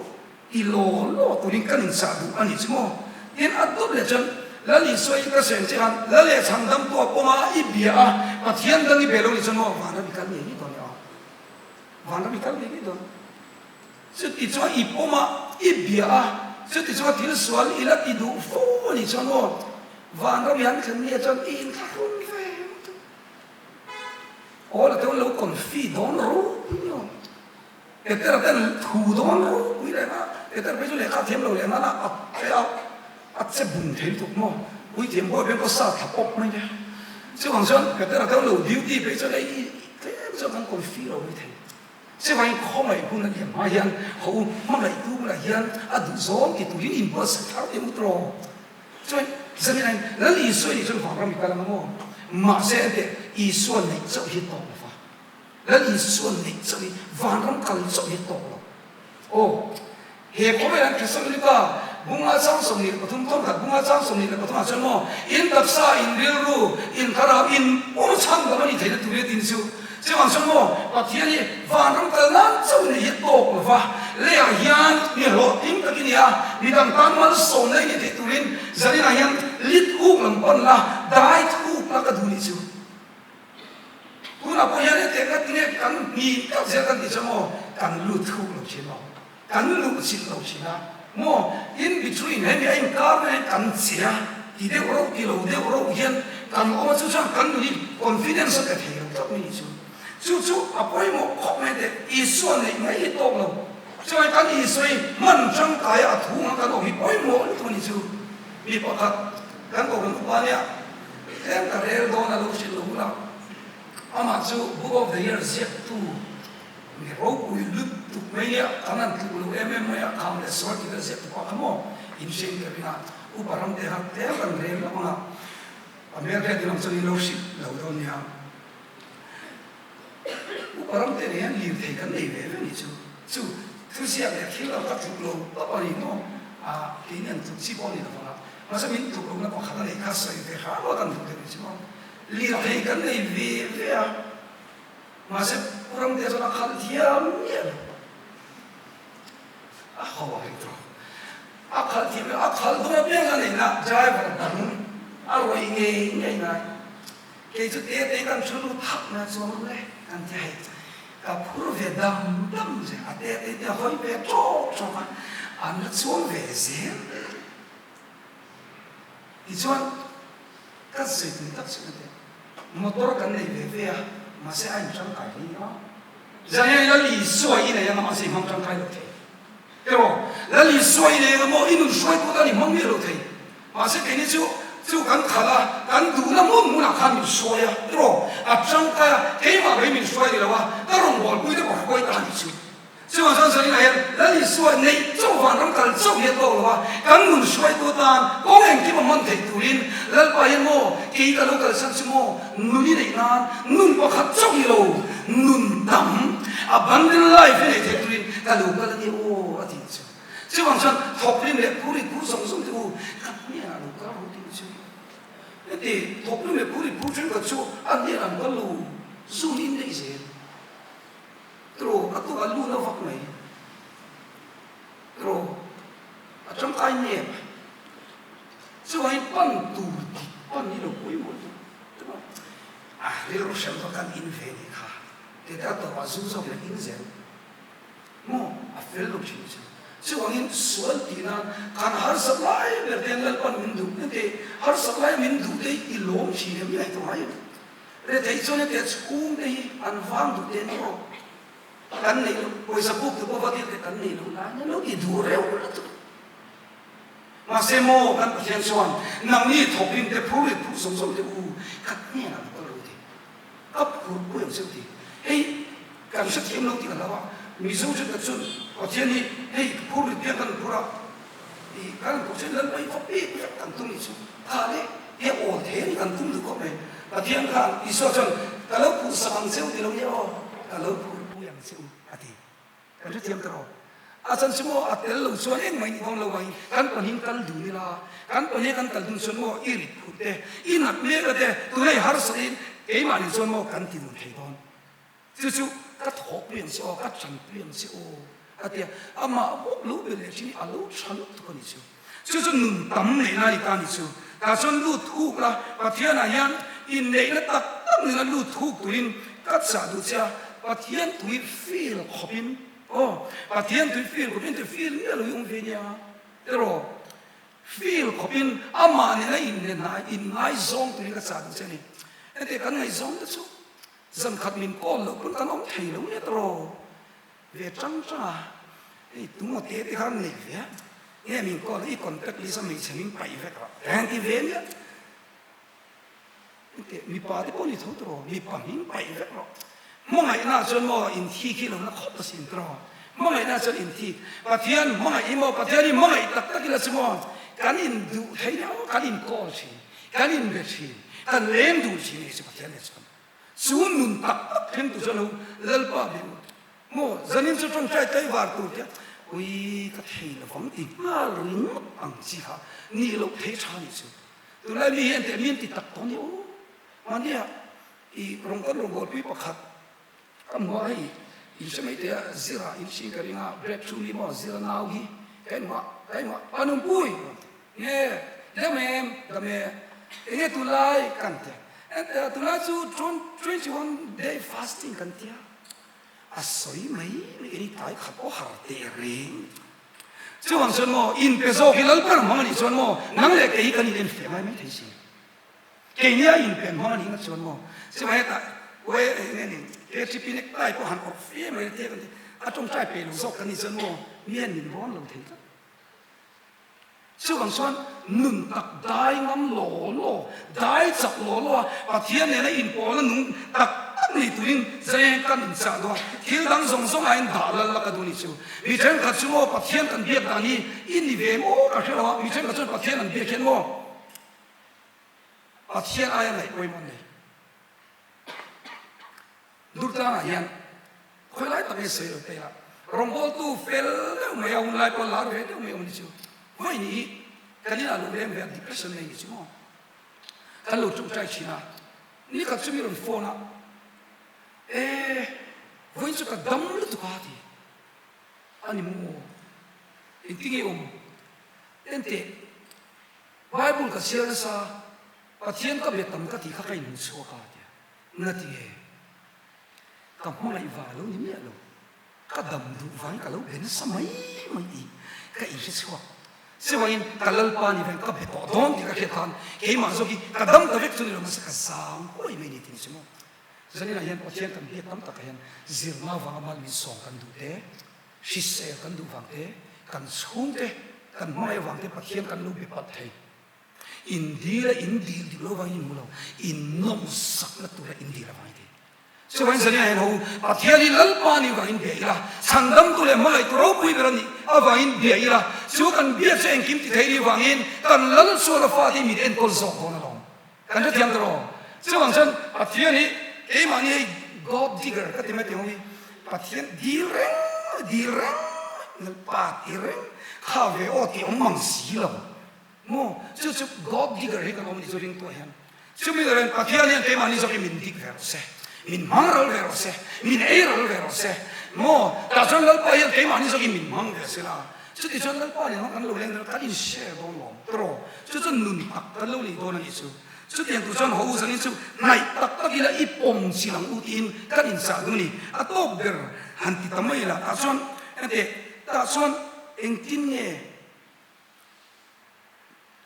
I law law turin kan inchah duh a nih chu maw? Tin, a dawt leh chuan, Lal Isua i ka sawi ang che khan, Lal leh chhang dam tu a pawm a, i bia a, Pathian dang i be lo nih chuan maw, vanram i kal ngei ngei dawn e aw. Vanram i kal ngei ngei dawn. Chuti chuan i pawm a, i bia a, chuti chuan thil sual i la ti duh fo a nih chuan maw, vanram i han thlen nge chuan i inthlahrun ve lutuk. Aw la te lo confi dawn ropui ni aw. Peter ten thu dawn ropui reng a, Peter phei chu lehkha thiam lo leh nana a che a, a che bun thei lutuk maw, puithiam bawi beng pawh sa thla pawp mai nia. Chuvang chuan Peter ten lo duty phei chuan hei tlem chuan kan confi lo mai thei. Chuvangin khawngaih hun a liam hma hian ho hmangaihtu bulah hian a duh zawng ti turin inbuatsaih thar teh ut rawh. Chuan Zaninah Lal Isua nih chuan vanram i kal ang maw? Mahse enteh Isua neih chauh hi tawk lo va. Lal Isua neih chauh hi vanram kal chauh hi tawk lo. Aw, he khawvelah Thessalonika Bunga chang 23 thawnkhat bunga chang 23 ah chuan maw in taksa, in rilru, in thlarau, in pum chhandam a nih theihna tur hi a tin chu. Chuvang chuan maw Pathian hi vanram kal nan chauh nih hi tawk lo va, leiah hian mi hlawhtling tak i ni a, midang tan malsawmna i nih theih turin zaninah hian lit uk lam pan la, dai thuk la ka duh nih chu. Tunah pawh hian hetiang nga tinge kan hni tak zel kan tih chuan maw kan lut thuk lo thin maw? Kan luh chilh lo thin a maw? In between hemi a inkar vel hi kan che a ti deuh reuh ti lo deuh reuh hian kan awm a chu chuan kan nun hi confidence a pe thei lo tlat mai ni chu. Chu chu a pawimawh khawp mai teh Isua neih mai hi tawk lo. Chuan kan Isua hi hman tangkai a thu ang kan awm hi pawimawh lutuk a ni chu. Mi pakhat kan kohhran upa nia tlem ka rel dawn a lo hrilh lo huna amah chu Book of the Year ziaktu Mi ropui lut tuk mai nia kan han tluk lo em em mai a, kham leh sual tih kan ziak tuk a kha maw? In hriat ka ring a, upa ram te kha tlem kan rel lo ang a, a hmel hriat in ang chuan in lo hrilh lo dawn nia. Upa ram te nen hian lirthei kan nei ve ve ni chu, chu thuziak leh thil lo ka tluk lo tawp a ni maw? A keini an tluk chi pawh a ni lo vang a, mahse min tluk lohna pakhat a neih kha sawi ve hram a kan duh deuh ni chu maw? Lirthei kan nei ve ve a. Mahse, Pu Ramtea chuan a khalh thiam miah lo. A ho a ring tawh. A khalh thiam miah lo. A khalh dawn apiang a neihna driver dang a rawih ngei ngei ngai. Kei chu te te kan thu lut thak mai a chuang ru le kan ti hei. Ka phur ve dam dam zel. A te te te a hawi ve tawk tawk a, an la chuang ve zel. Tichuan, ka sawi tum tak chu ente, motor kan nei ve ve a, mahse a intangkai hle a. Zan hian Lal Isua i nei anga mahse i hmang tangkai lo thei. Emaw, Lal Isua i nei anga maw i nun hruaitu tan i hmang miah lo thei. Mahse keini chu chu kan khalh a, kan duhna hmun hmunah khan min hruai a, emaw, a tangkai a, keimah vei min hruai ni lo a, ka rawngbawlpui te pawh hruai ta a nih chu. Chuvang chuan Zaninah hian Lal Isua neih chauh vanram kal chauh hi a tawk lo a, kan nun hruaitu atan kawng engkim a hman theih turin Lalpa hian maw kei ka lo kalsan chu maw nun i neih nan nun pakhat chauh ni lo nun tam abundant life i neih theih turin ka lo kal a ni aw a ti chu. Chuvang chuan thawklim leh phur i phur zawng zawng te u ka hnenah lo kal rawh tih chu heti thawklim leh phur i phur thenkhat chu a hnenah an kal lo zun in neih zel. Tro a tu a lu na vak mai. Tro a tangkai nep. Chuvangin pan tur dik pan hi lo pawimawh duh tawp a. A rilru hrem kha kan in ve nih kha. Tete a tawpah zu zawk in a in zel maw a fel lo thin chu. Chuvangin sual tih nan kan harsat lai ber te hian Lalpan min duh te harsat lai min duh te hi i lawm thin em i ngaihtuah ngai em? Retheih chuan hetiang chhungte hi an vang duh te ni aw. Kan neih loh, pawisa buk te pawh va dil te kan neih loh lai nia lo ti duh reuh lutuk. Mahse maw kan Pathian chuan nangni thawklim te phur leh phur zawng zawng te u ka hnenah lo kal ru ti. Ka phur pui ang cheu ti. Hei kan hrethiam lo tih ka hlau a, Mizo thenkhat chuan Pathian hi hei phur rit piang kan phur a, I kan pawh chuan Lalpa hi khawp pek vek kan tum nih chu kha le he awl thei a ni kan tum duh khawp mai. Pathian khan Isua chuan ka lo phurh sak ang che u ti lo nia aw, ka lo phurh pui ang che u a ti. Kan hrethiam ta rawh. A chan chu maw a tel lo chuan engmah in i dawn lo vangin kan pahnih kal dun ila, kan pahnih kan kal dun chuan maw i rit phurh te, i nat mek a te, tuna i harsat in keimahni chuan maw kan ti dun thei dawn. Chu chu ka thawhpui ang che aw, ka tanpui ang che aw a ti a, amah bawk lo bel leh thin hi a lo tha lutuk a ni chu. Chu chu nun tam neihna a ni ta a ni chu. Tah chuan lut thuk la, Pathianah hian inneihna tak tak nena lut thuk turin ka chah duh che a, Pathian tui feel khawpin aw, Pathian tui feel khawpin ti feel miah lo hi awm ve nia tiraw? Feel khawpin amah nena inneihna inngaizawng turin ka chah duh che a ni. Hetiang kan ngaihzawng te chu Zan khat min call loh pawn kan awm thei lo nia tawh ve tang tang a, hei tunga te te khan nei ve a, nge min call i contact list a hmeichhe min paih vek rawh ka han ti ve nia, engteh mipa te pawh ni tho tawh mipa min paih vek rawh, hmangaihna chuan maw in thi khi lo na khawp asin tawh, hmangaihna chuan in thi, Pathian hmangaih hi maw Pathian hi hmangaih tak tak ila chu maw kan in duh thei nia kan in call thin, kan in be thin, kan leng dun thin hei chu Pathian nen chuan. Chu nun tak tak thleng tu chuan lo Lalpa bia u maw zanin chu tawngtai tlaivar tur te. Ui ka thei lovang ti nghal ringawt ang chi kha nih loh thei tha nih chu. Tunlai mi hian teh min ti tak tawh ni aw. Mahnia i rawng kan rawn bualpui pakhat ka hmu a hei in hre mai teh a zira in hring ka ring a break through ni maw zira nau hi ka inhmuah ka inhmuah pa nunpui nge dam em dam e enge tunlai kan ti a tunlai chu 21 day fasting kan tia. A sawi mai mai a ni tlai khat pawh har teh reng. Chuvang chuan maw in pe zawk hi lal ber hmang a nih chuan maw nang leh kei hi kan in enfiah ngai mai thei si. Keini a in pen hmang a nih ngat chuan maw chuvang hetah we eng nge ni KTP nek tai pawh han awrh fe mai tia kan ti a tawngtai pe lo zawk kan nih chuan maw mi hian min rawn lo thei tlat. Chuvang chuan nun tak dai ngam law law, dai chak law law a Pathian nena inpawlna nung tak tak nei turin zeng kan inchah duh a, thil dang zawng zawng aiin dah lal la ka duh ni chu. Mi thenkhat chu maw Pathian kan biak dan hi i ni ve maw ka hre lo a, mi thenkhat chuan Pathian an biak hian maw Pathian aia ngaih pawimawh an nei. Durtlangah hian khawi lai tak nge sawi lo teh a, rawngbawltu fel deuh mai a hun lai pawh lar ve deuh mai awm ni chu. Vawi ni hi kan inah lo leng ve a, depression nei ni chu maw? Kan lo tawngtai thin a, ni khat chu mi rawn phone a, E, vawiin chu ka dam lutuk a ti a ni maw? Engtin nge awm? Enteh, Bible ka chhiar nasa, Pathian ka be tam ka tih kha ka inhmu chhuak a ti a. Nga ti nge? Ka hmangaih vang a lo ni miah lo. Ka dam duh vangin ka lo be nasa mai mai tih ka inhre chhuak. Chuvangin ka Lalpa ni vangin ka be tawh dawn tih ka hriat khan keimah zawk hi ka dam ta vek chu ni lo mahse ka zang huai mai ni tih ni chu maw. Zaninah hian Pathian kan biak tam takah hian zirna vanga mal min sawng kan duh te, hrisel kan duh vang te, kan chhungte kan hmangaih vang te Pathian kan lo be palh thei. In dil a in dil dik lo vangin in hmu lo, in nawmsakna tura in dil avangin ti. Chuvangin zania hian ho Pathian hi Lalpa nih vangin bia ila, chhandamtu leh hmangaihtu ropui ber a nih avangin bia ila, chu kan biak chu engkim ti thei nih vangin kan Lal chuan a fate hi min enkawl zawk dawn alawm. Kan hrethiam ta rawh. Chuvang chuan Pathian hi keimahni hei God digger ka ti mai tih ho hi Pathian dil reng dil reng Lalpa ti reng kha ve aw tih awm mang si lo. Maw? Chu chu God digger hi kan awm ni chu ringtuah hian. Chumi ber hian Pathian hian keimahni zawkin min dik ve rawh se, min hmang ral ve rawh se, min ei ral ve rawh se. Maw? Tah chuan Lalpa hian keimahni zawkin min hmang ve se la. Chuti chuan Lalpa nen kan lo leng dawn a, kan in share dawn lawm tawh. Chu chu nun tak kan lo nei dawn a nih chu. Chutiang tur chuan haw u zanin chu hnaih tak tak ila i pawm chil ang u tiin kan inchah duh a ni. A tawp ber han ti ta mai la. Tah chuan enteh, tah chuan engtin nge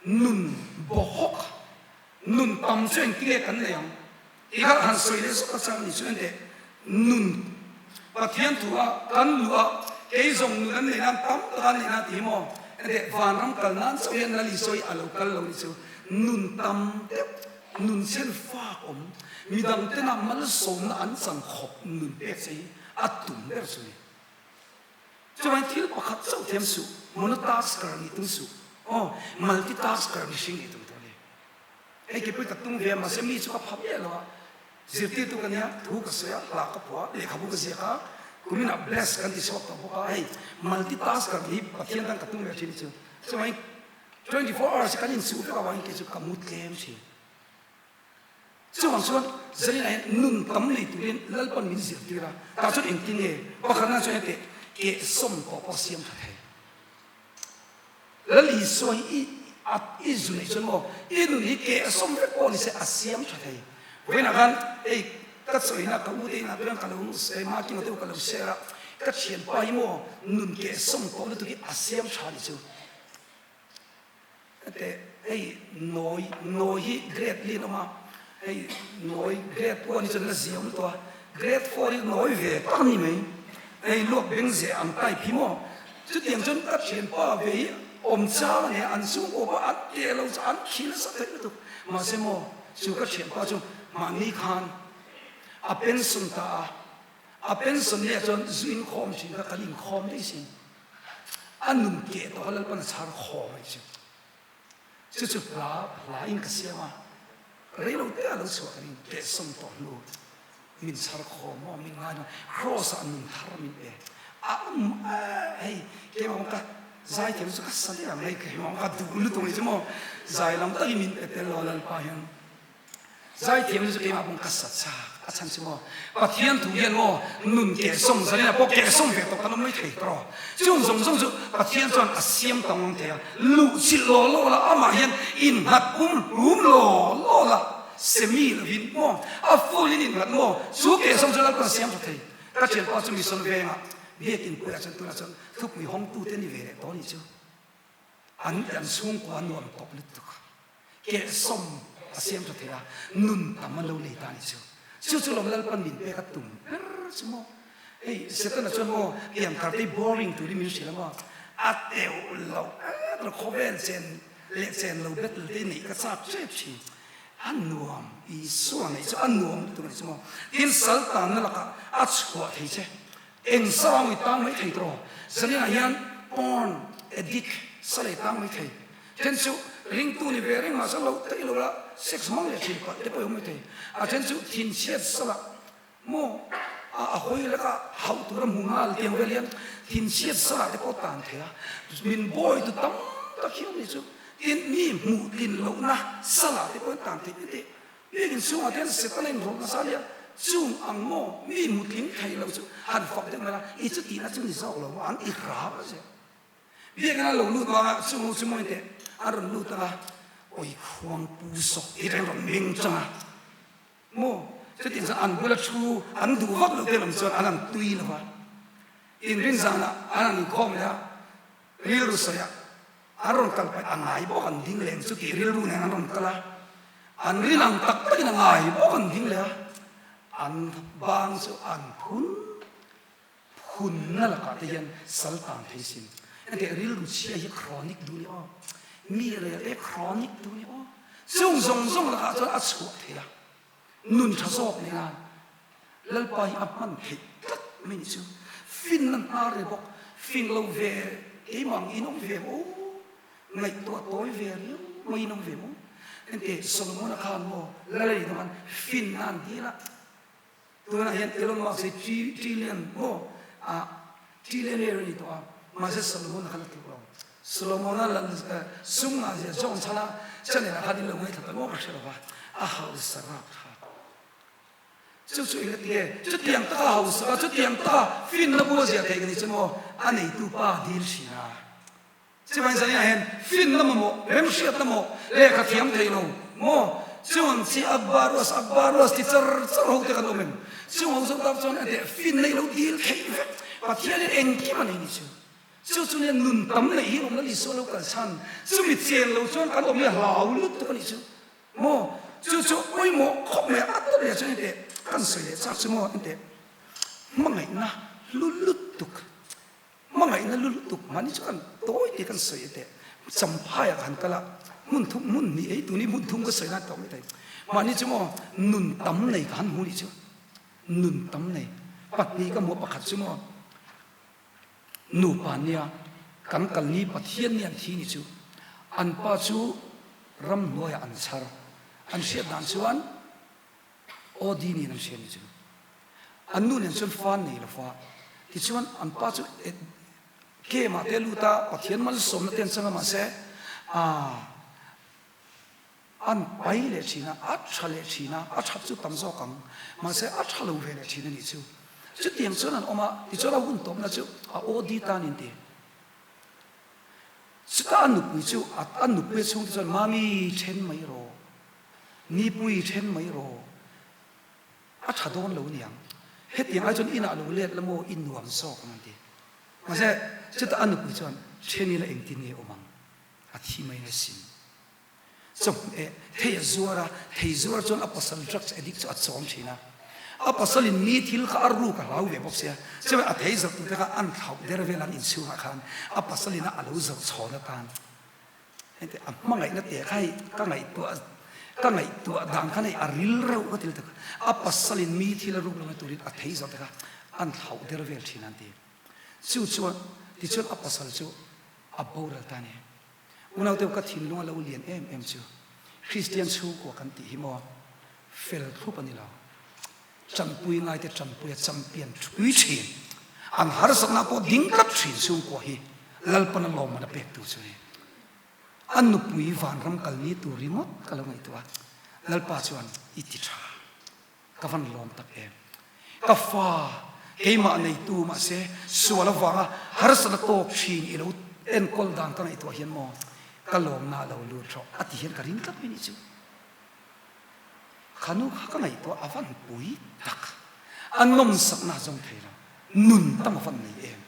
Nun bawhawk, nun tam chu engti nge kan nei ang tih kha han sawi leh zawk a chang a ni chu enteh nun Pathian thu a kan luh a kei zawng nun an neih nan tam tak an neih nan tih hi maw enteh vanram kal nan chauh hian Lal Isua hi a lo kal lo ni chu nun tam deuh nun chen fak awm midang tena malsawmna an chan khawp nun pek che hi a tum ber chu ni. Chuvangin thil pakhat chauh thiam suh, monotasker nih tum suh, aw, multitasker mihring nih tum tur a ni. Hei keipui ka tum ve a, mahse mi chu ka pha miah lo a, zirtirtu ka nia, thu ka sawi a, hla ka phuah a, lehkhabu ka ziak a, kuminah bless kan ti chhuak tawh bawk a, hei multitasker nih hi Pathian tan ka tum ve thin chu. Chuvangin 24 hours hi kan inchuh vek avangin kei chu ka mu tlem thin. Chuvang chuan Zaninah hian nun tam nei turin Lalpan min zirtir a, tah chuan engtin nge pakhatna chuan hete kehsawm tawh pawh siam tha thei. Lal Isua hi i a i zu neih chuan maw i nun hi kehsawm vek pawh ni se a siam tha thei. Vawiinah khan hei ka chawina ka u te inah chuan ka lo marking deuh ka lo share a, ka thianpa hi maw nun kehsawm tawh lutuk hi a siam tha ni chu. Hete hei nawi nawi hi grade li an awm a, hei nawi grade one hi chuan la ziah awm tawh a, grade four hi nawi ve tak a ni mai, hei luak beng zeh ang type hi maw, chutiang chuan ka thianpa ve hi awm chang a ni a, an chhungkaw pawh an teh lo chu an khi nasa theih lutuk, mahse maw chu ka thianpa chu mahni khan a pension ta a, a pension leh chuan zu inkhawm thin kha kan inkhawm daih sin. A nun keh tawh a Lalpan a chhar khawm a chu. Chu chu hla hla in ka siam a, rei lo te a lo chhuah ka ring keh sawm tawh hnu min chhar khawm maw min ngai dawn Kross ah nun thar min pe. A um hei keimah ka zaithiam chu ka sa der ang hei keimah ka duh lutuk ni chu maw zai lam takin min pe tel lo a Lalpa hian zaithiam chu keimah pawh ka sa chak a chhan chu maw Pathian thu hian maw nun kehsawm zanin ah pawh kehsawm ve tawh kan awm mai thei tawh chung zawng zawng chu Pathian chuan a siam ta ngawng thei a luh chilh law law la amah hian innghat pum hlum law law la semi lovin maw a full in innghat maw chu kehsawm chu Lalpa a siam tha thei. Ka thianpa chu mission vengah biakin puiah chuan tunah chuan thupui hawngtute ni ve leh tawh ni chu an an chhungkua nuam tawp lutuk a, kehsawm a siam tha thei a, nun tam an lo nei ta ni chu. Chu chu lawm Lalpan min pek a tum ber chu maw. Hei Setana chuan maw pianthar te hi boring turin min hrilh a maw, a teuh loh et lo khawvel chen leh chen lo battle te hi neih ka chak tep thin. A nuam, Isua neih chu a nuam lutuk a ni chu maw? Tin, sal tanna lakah a chhuah thei che. Eng sarang i tang mai thei tawh? Zaninah hian porn addict sal ei tang mai thei. Then chu ringtu ni ve reng mahse lo theih lo la sex hmang leh thin palh te pawh i awm mai thei. A then chu thinchhiat salah maw a hawi laka hauh tur a hmu nghal tiang vel hian thinchhiat salah te pawh tan thei a, min bawi tu tam tak hi awm ni chu. Tin, mi hmuh tlin lohna salah te pawh an tan theih tih biakin chhungah te hian Setana inrawlh nasa nia, chung ang maw mi hmu tling thei lo chu han fak deuh mai la, i chutihna chu ni zawk lo maw an ti hrang a zia. Biakin an lo lut vang a, chung ho chu mawi teh an rawn lut ang a, awi khuang pu sawk tih te an rawn meng chang a. Maw? Chutiang chuan an bula thu an duh vak loh te lam chuan an han tui lo va. Inrin zanah an han inkhawm leh a, rilru sawiah an rawn kal paih a ngai bawk an ding leh ang chu tih rilru nen an rawn kal a, an rin ang tak takin a ngai bawk an ding leh a, an bang chu an phun Hunna lakah te hian sal tan thei sin. Engtiah rilru chhia hi chronic duh ni aw. Mi rel te chronic duh ni aw. Chung zawng zawng lakah chuan a chhuah thei a. Nun tha zawk nei nan Lalpa hi a hman theih tlat mai ni chu. Finna hnar re bawk. Fing lo ve keimah ang in awm ve maw? Ngaihtuah tawi ve riau mai in awm ve maw? Engtiah Solomona khan maw Lal a nih dawn khan finna an dil a. Tunah hian Elon Musk hi trillion maw ah trillionaire a ni tawh a, mahse Solomon-a khan a tluk lo. Solomon-a lan sum ngah zia John chhana channel ah khan in lo ngaithla ta maw ka hre lo va, a hausa rap tha. Chu chu eng a ti e? Chutiang taka hausa ka, chutiang taka finna bua zia thei ka ni chu maw a neitu pa dil thin a. Chuvangin zaniah hian finna mamawh, remhriatna maw, lehkha thiam thei lo maw? Chuang chi Abba ruas, Abba ruas ti char char ho te kan awm em? Chung ho zawk tak chuan a teh fin nei lo dil theih vek. Pathianin engkim a nei ni chu. Chu chu nia nun tam neih hi awm la Isua lo kal chhan. Chumi chen lo chuan kan awm hi a hlau lutuk a nih chu maw? Chu chu pawimawh khawp mai a tawp leh chuan enteh kan sawi leh chak chu maw? Enteh hmangaihna hlu lutuk. Hmangaihna lu lutuk mahni chu kan tawi tih kan sawi teh. Champhaiah ka han kal a, hmun thum hmun hnih ei tuni hmun thum ka sawi nan tawh mai thei. Mahni chu maw nun tam nei ka han hmu nih chu. Nun tam nei pahnih ka hmu a pakhat chu maw nupa nia kan kal ni Pathian ni an thi ni chu. An pa chu ramhnuaiah an chhar. An hriat dan chuan OD nen an hria ni chu. An nu nen chuan fa an nei lo fa. Tichuan an pa chu game ah te a lut a, Pathian malsawmna te an chang a mahse aah an pai leh thin a, a tha leh thin a, a that chu tam zawk ang mahse a tha lo ve leh thin a nih chu. Chutiang chuan an awm a, tichuan a hun tawpna chu a OD tan in ti. Chutah a nupui chu a nupui a chhungte chuan Mami then mai rawh. Nipui then mai rawh. A tha dawn lo niang. Hetiang ai chuan inah lo let la maw i nuam zawk ang an ti. Mahse chutah a nupui chuan then ila engtin nge awm ang? A thi mai nge sin. Chawhmeh thei a zuar a, thei zuar chuan a pasal drugs addict chu a chawm thin a. A pasalin mi thil kha a ruk a hlau ve bawk sia. Chuan a thei zawrh tute kha an thlauh der vel an inchhungah khan a pasalin a lo zawrh chhawn atan Heti a hmangaihna teh kha hei ka ngaihtuah ka ngaihtuah dan khan hei a ril reuh ka ti lutuk a. A pasalin mi thil a ruk lo na turin a thei zawh te kha an thlauh der vel thin an ti. Chu chuan tichuan a pasal chu a boral ta a ni. Unaute ka thinlung a lo lian em em chu Kristian chhungkua kan tih hi maw fel thlup a ni lo. Chanpui ngaite chanpui a champion thui thin. An harsatna pawh ding tlat thin chhungkua hi Lalpana lawmman a pek tur chu a ni. A nupui vanram kal ni tur ringawt ka lo ngaihtuah a, Lalpa chuan i ti tha. Ka van lawm tak em. Ka fa keimah neitu mahse sual avanga harsatna tawk thin i lo enkawl dan ka ngaihtuah hian maw ka lawmna a lo lut rawh a ti hian ka ring tlat mai nih chu. Kha nu kha ka ngaihtuah a van pui tak. A nawmsakna a zawng thei lo. Nun tam a van nei em.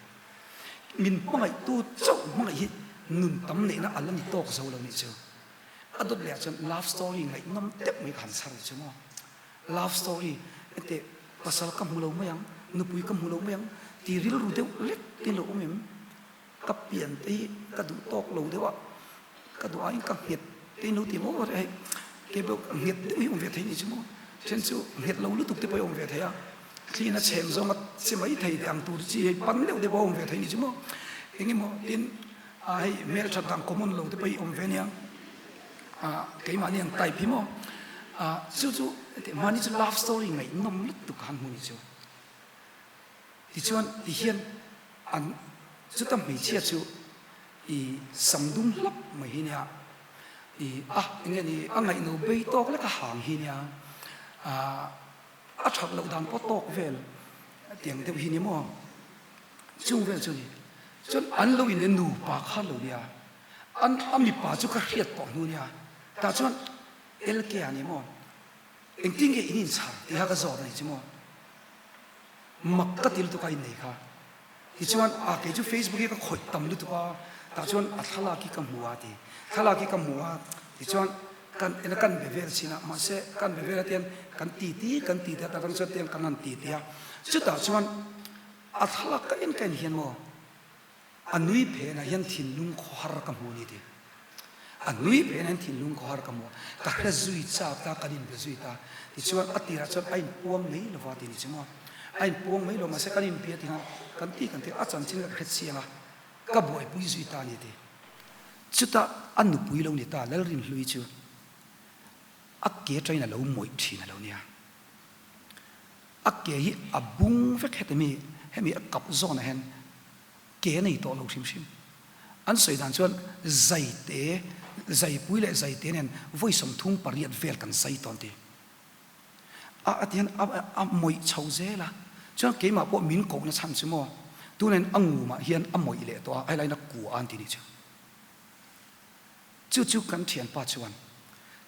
Min hmangaihtu chauh hmangaih hi nun tam neihna a la ni tawk zo lo nih chu. A dawt leh ah chuan love story ngaihnawm deuh mai ka han chhar nih chu maw. Love story ente pasal ka hmu lo mai ang, nupui ka hmu lo mai ang ti rilru deuh lek te lo awm em? Ka pian te hi ka duh tawk lo deuh a, ka duh aiin ka nghet te in lo ti maw hei kei pawh nghet deuh hi awm ve thei nih chu maw. Then chu nghet lo lutuk te pawh hi awm ve thei a, thliin a chhem zawng a che mai thei teh ang tur chi hei pan deuh te pawh a awm ve thei nih chu maw. Eng emaw tin a hei hmelthat dan common lo te pawh hi awm ve nia a keimahni ang type hi maw a chu chu mahni chu love story ngaihnawm lutuk a han hmu ni chu tichuan tihian an chuta hmeichhia chu i sam dum hlap mai hi nia i a enge ni a ngaihno bei tawk lek a hang hi nia a a that loh dan pawh tawk vel tiang deuh hi ni maw. Chung vel chu ni. Chuan an lo in nupa kha lo nia. An a mipa chu ka hriat tawh hnu nia. Tah chuan LK a ni maw? Engtin nge in inchhar tih kha ka zawt a ni chu maw? Mak ka ti lutuk a innei kha. Tichuan a kei chu Facebook hi ka khawih tam lutuk a, tah chuan a thlalak hi ka hmu a ti. Thlalak hi ka hmu a, tichuan kan ena kan be vel chin a, mahse kan be vel a tian kan titi kan titi a, tah chuan tiang kan han titi a. Chutah chuan A thlalak ka en ka en hian maw a nui phenah hian thinlung khawhar ka hmu ni ti. A nui phenah hian thinlung khawhar ka hmu a, ka hre zui chak ta, kan inbe zui ta. Tichuan a tirah chuan a inpuang mai lo va ti ni chu maw. A inpuang mai lo mahse kan inbia ti khan kan ti kan ti a chanchin ka hre chiang a, ka buaipui zui ta ni ti. Chutah a nupui lo ni ta Lalrinhlui chu a ke atangin a lo mawih thin a lo nia. A ke hi a bung vek heti mi, hemi a kap zawnah hian ke a nei tawh lo hrim hrim. An sawi dan chuan zaite, zaipui leh zaite nen vawi 38 vel kan zai tawn ti. A a ti hian a a mawih chho zel a, chuan keimah pawh min kohna chhan chu maw, tunain a ngumah hian a mawih leh tawh a, a helaiin a kua an ti nih chu. Chu chu kan thianpa chuan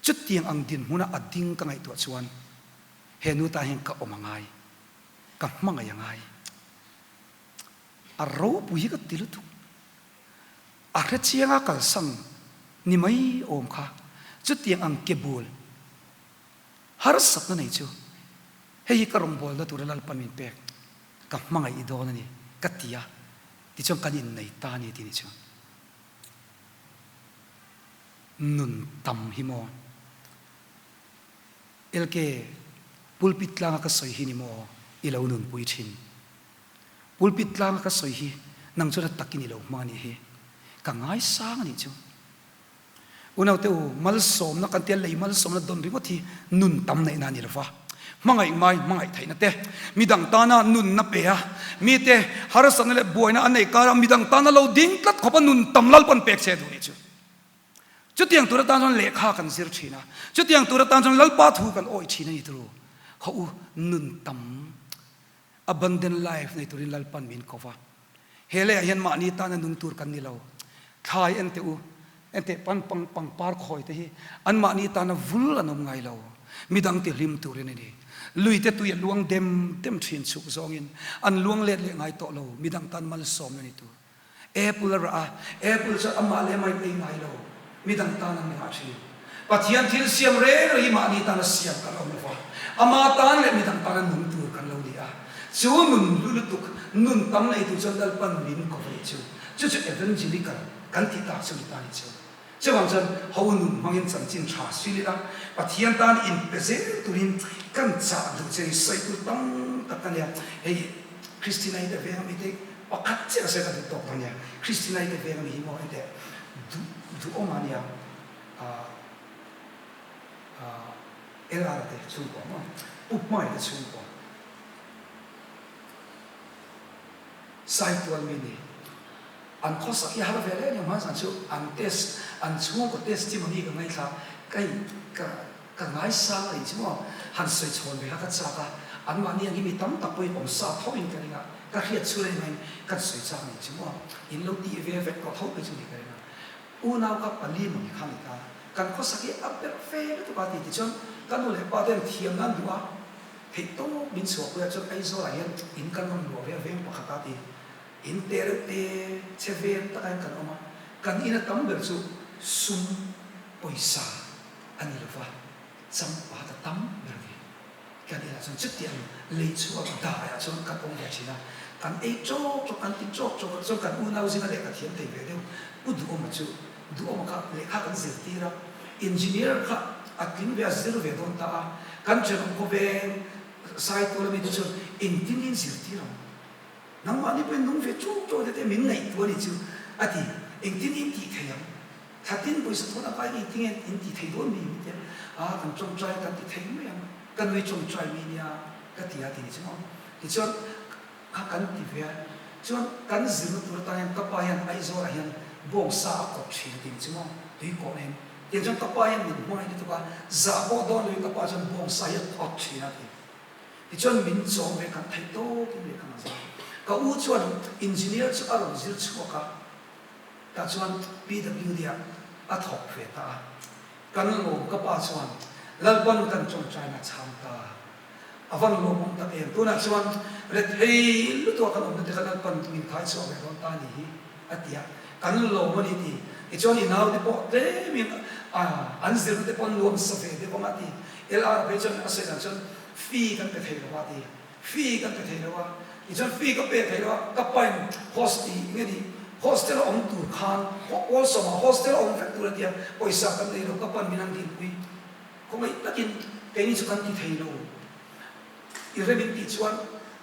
chutiang ang dinhmuna a ding ka ngaihtuah chuan He nu tan hian ka awm a ngai, ka hmangaih a ngai. A ropui hi ka ti lutuk. A hrechianga kalsan ni mai awm kha chutiang ang ke bul harsatna nei chu hei hi ka rawngbawlna tura Lalpa min pek ka hmangaih i dawn a ni ka ti a, tichuan kan innei ta a ni tih ni chu. Nun tam hi maw? LK, Pulpit tlanga ka sawi hi ni maw i lo nunpui thin? Pulpit tlanga ka sawi hi nang chuan a takin i lo hmang a nih hi. Ka ngaisang a nih chu. Unaute u, malsawmna kan tia lei malsawmna dawn ringawt hi nun tam neihna a ni lova. Hmangaih ngai hmangaih theihna te, midang tana nunna pe a, mite harsatna leh buaina an neih kara midang tana lo ding tlat khawpa nun tam Lalpan pek che duh nih chu. Chutiang tur atan chuan lehkha kan zir thin a, chutiang tur atan chuan Lalpa thu kan awih thin a ni turu. Haw u, nun tam, abundant life nei turin Lalpan min ko va. He leiah hian mahni tana nung tur kan ni lo. Thlai en teh u, en teh pan pang pangpar khawi te hi anmahni tana vul an awm ngai lo, midang ti hlim turin a ni. Lui te tui a luang dem dem thin chhuk zawngin an luang let leh ngai tawh lo, midang tan malsawmna ni tur. Apple a rah a, apple chu amah leh amah in ei ngai lo, midang tan an rah thin. Pathian thil siam reng reng hi mahni tana siam kan awm lova, ama tan leh midang tana nung tur kan lo ni a. Chu nun hlu lutuk, nun tam nei tur chuan Lalpan min ko ve chu, chu chu evangelical kan tih tak chu ni ta ni chu. Chuvang chuan ho nun hmangin chanchin tha suil ila, Pathian tan inpe zel turin kan chah duh che ni sawi tur tam tak a nia. Hei Christina-i te veng ami te pakhat chiah sawi ka duh tawk dawn nia. Christina-i te veng ami hi maw enteh duh duhawm a nia ah ah LR te chhungkua maw Pu Hmai te chhungkua. Saitual mi ni. An khawsak hi har ve reng em hmanzan chu an test an chhungkaw testimony ka ngaithla ka in ka ka ngaisang a nih chu maw han sawi chhawn ve kha ka chak a anmahni ang hi mi tam tak pawhin awm sa tho in ka ring a ka hriat chhun anih angin kan sawi chak a nih chu maw in lo tih ve vek tawh tho phei chu ni ka ring a unau ka pali maw ni kha ni ta kan khawsak hi a berh fe lutuk a ti tichuan ka nu leh pa ten thiam nan duh a theih tawp min chhuah pui a chuan Aizawl ah hian in kan rawn luah ve a veng pakhat a ti. In te reuh te che vel taka hian kan awm a, kan ina tam ber chu sum pawisa a ni lova, changpat a tam ber ve. Kan inah chuan chutiang lei chhuak daiah chuan kan awm ve thin a, kan ei tawk tawk, kan ti tawk tawk a, chuan kan unau zinga lehkha thiam thei ve deuh Pu Duhawma chu Duhawma kha lehkha kan zirtir a, engineer kha a tling ve a, zir ve dawn ta a, kan thenawm khawveng Saitual ami te chuan engtin in zirtir ang? Nangmah ni pawhin nung ve ṭuk ṭuk te min ngaihtuah a nih chu a ti. Engtin in tih thei ang? Thlatin pawisa thawn a kai engtin nge in tih thei dawn mi min ti a, ah kan ṭawngṭai kan ti thei mai ang, ka nui ṭawngṭai mi nia ka ti a ti ni chu maw. Tichuan kha kan ti ve a, chuan kan zirna tur atan hian ka pa hian Aizawlah hian bawngsa a kawp ṭhin a ti ni chu maw, tui kawh nen. Tiang chuan ka pa hian min hmangaih lutuk a, zah pawh dawn loin ka pa chuan bawngsa hi a kawp ṭhin a ti. Tichuan min chawm ve kan theih tawkin lehkha an zar. Ka u chuan engineer chu a rawn zir chhuak a, tah chuan PWD ah a thawk ve ta a. Kan lawm ka pa chuan Lalpan kan tawngtaina chhang ta. A van lawmawm tak em. Tunah chuan rethei lutuk a kan awmna te kha Lalpan min khai chhuak ve dawn ta a ni hi a ti a. Kan lawm a ni ti. Tichuan i naute pawh tlemin an zirna te pawh an nuam sa ve deuh ang a ti. LR phei chuan a sawi dan chuan fee kan pe thei lo a ti. Fee kan pe thei lo a, tichuan fee ka pek thei lo a, ka pain host tih nge ni hostel a awm tur khan Awlsawmah hostel a awm vek tur a tia, pawisa kan nei lo, ka pan min an dinpui. Khawngaih takin keini chu kan ti thei lo. I rem in tih chuan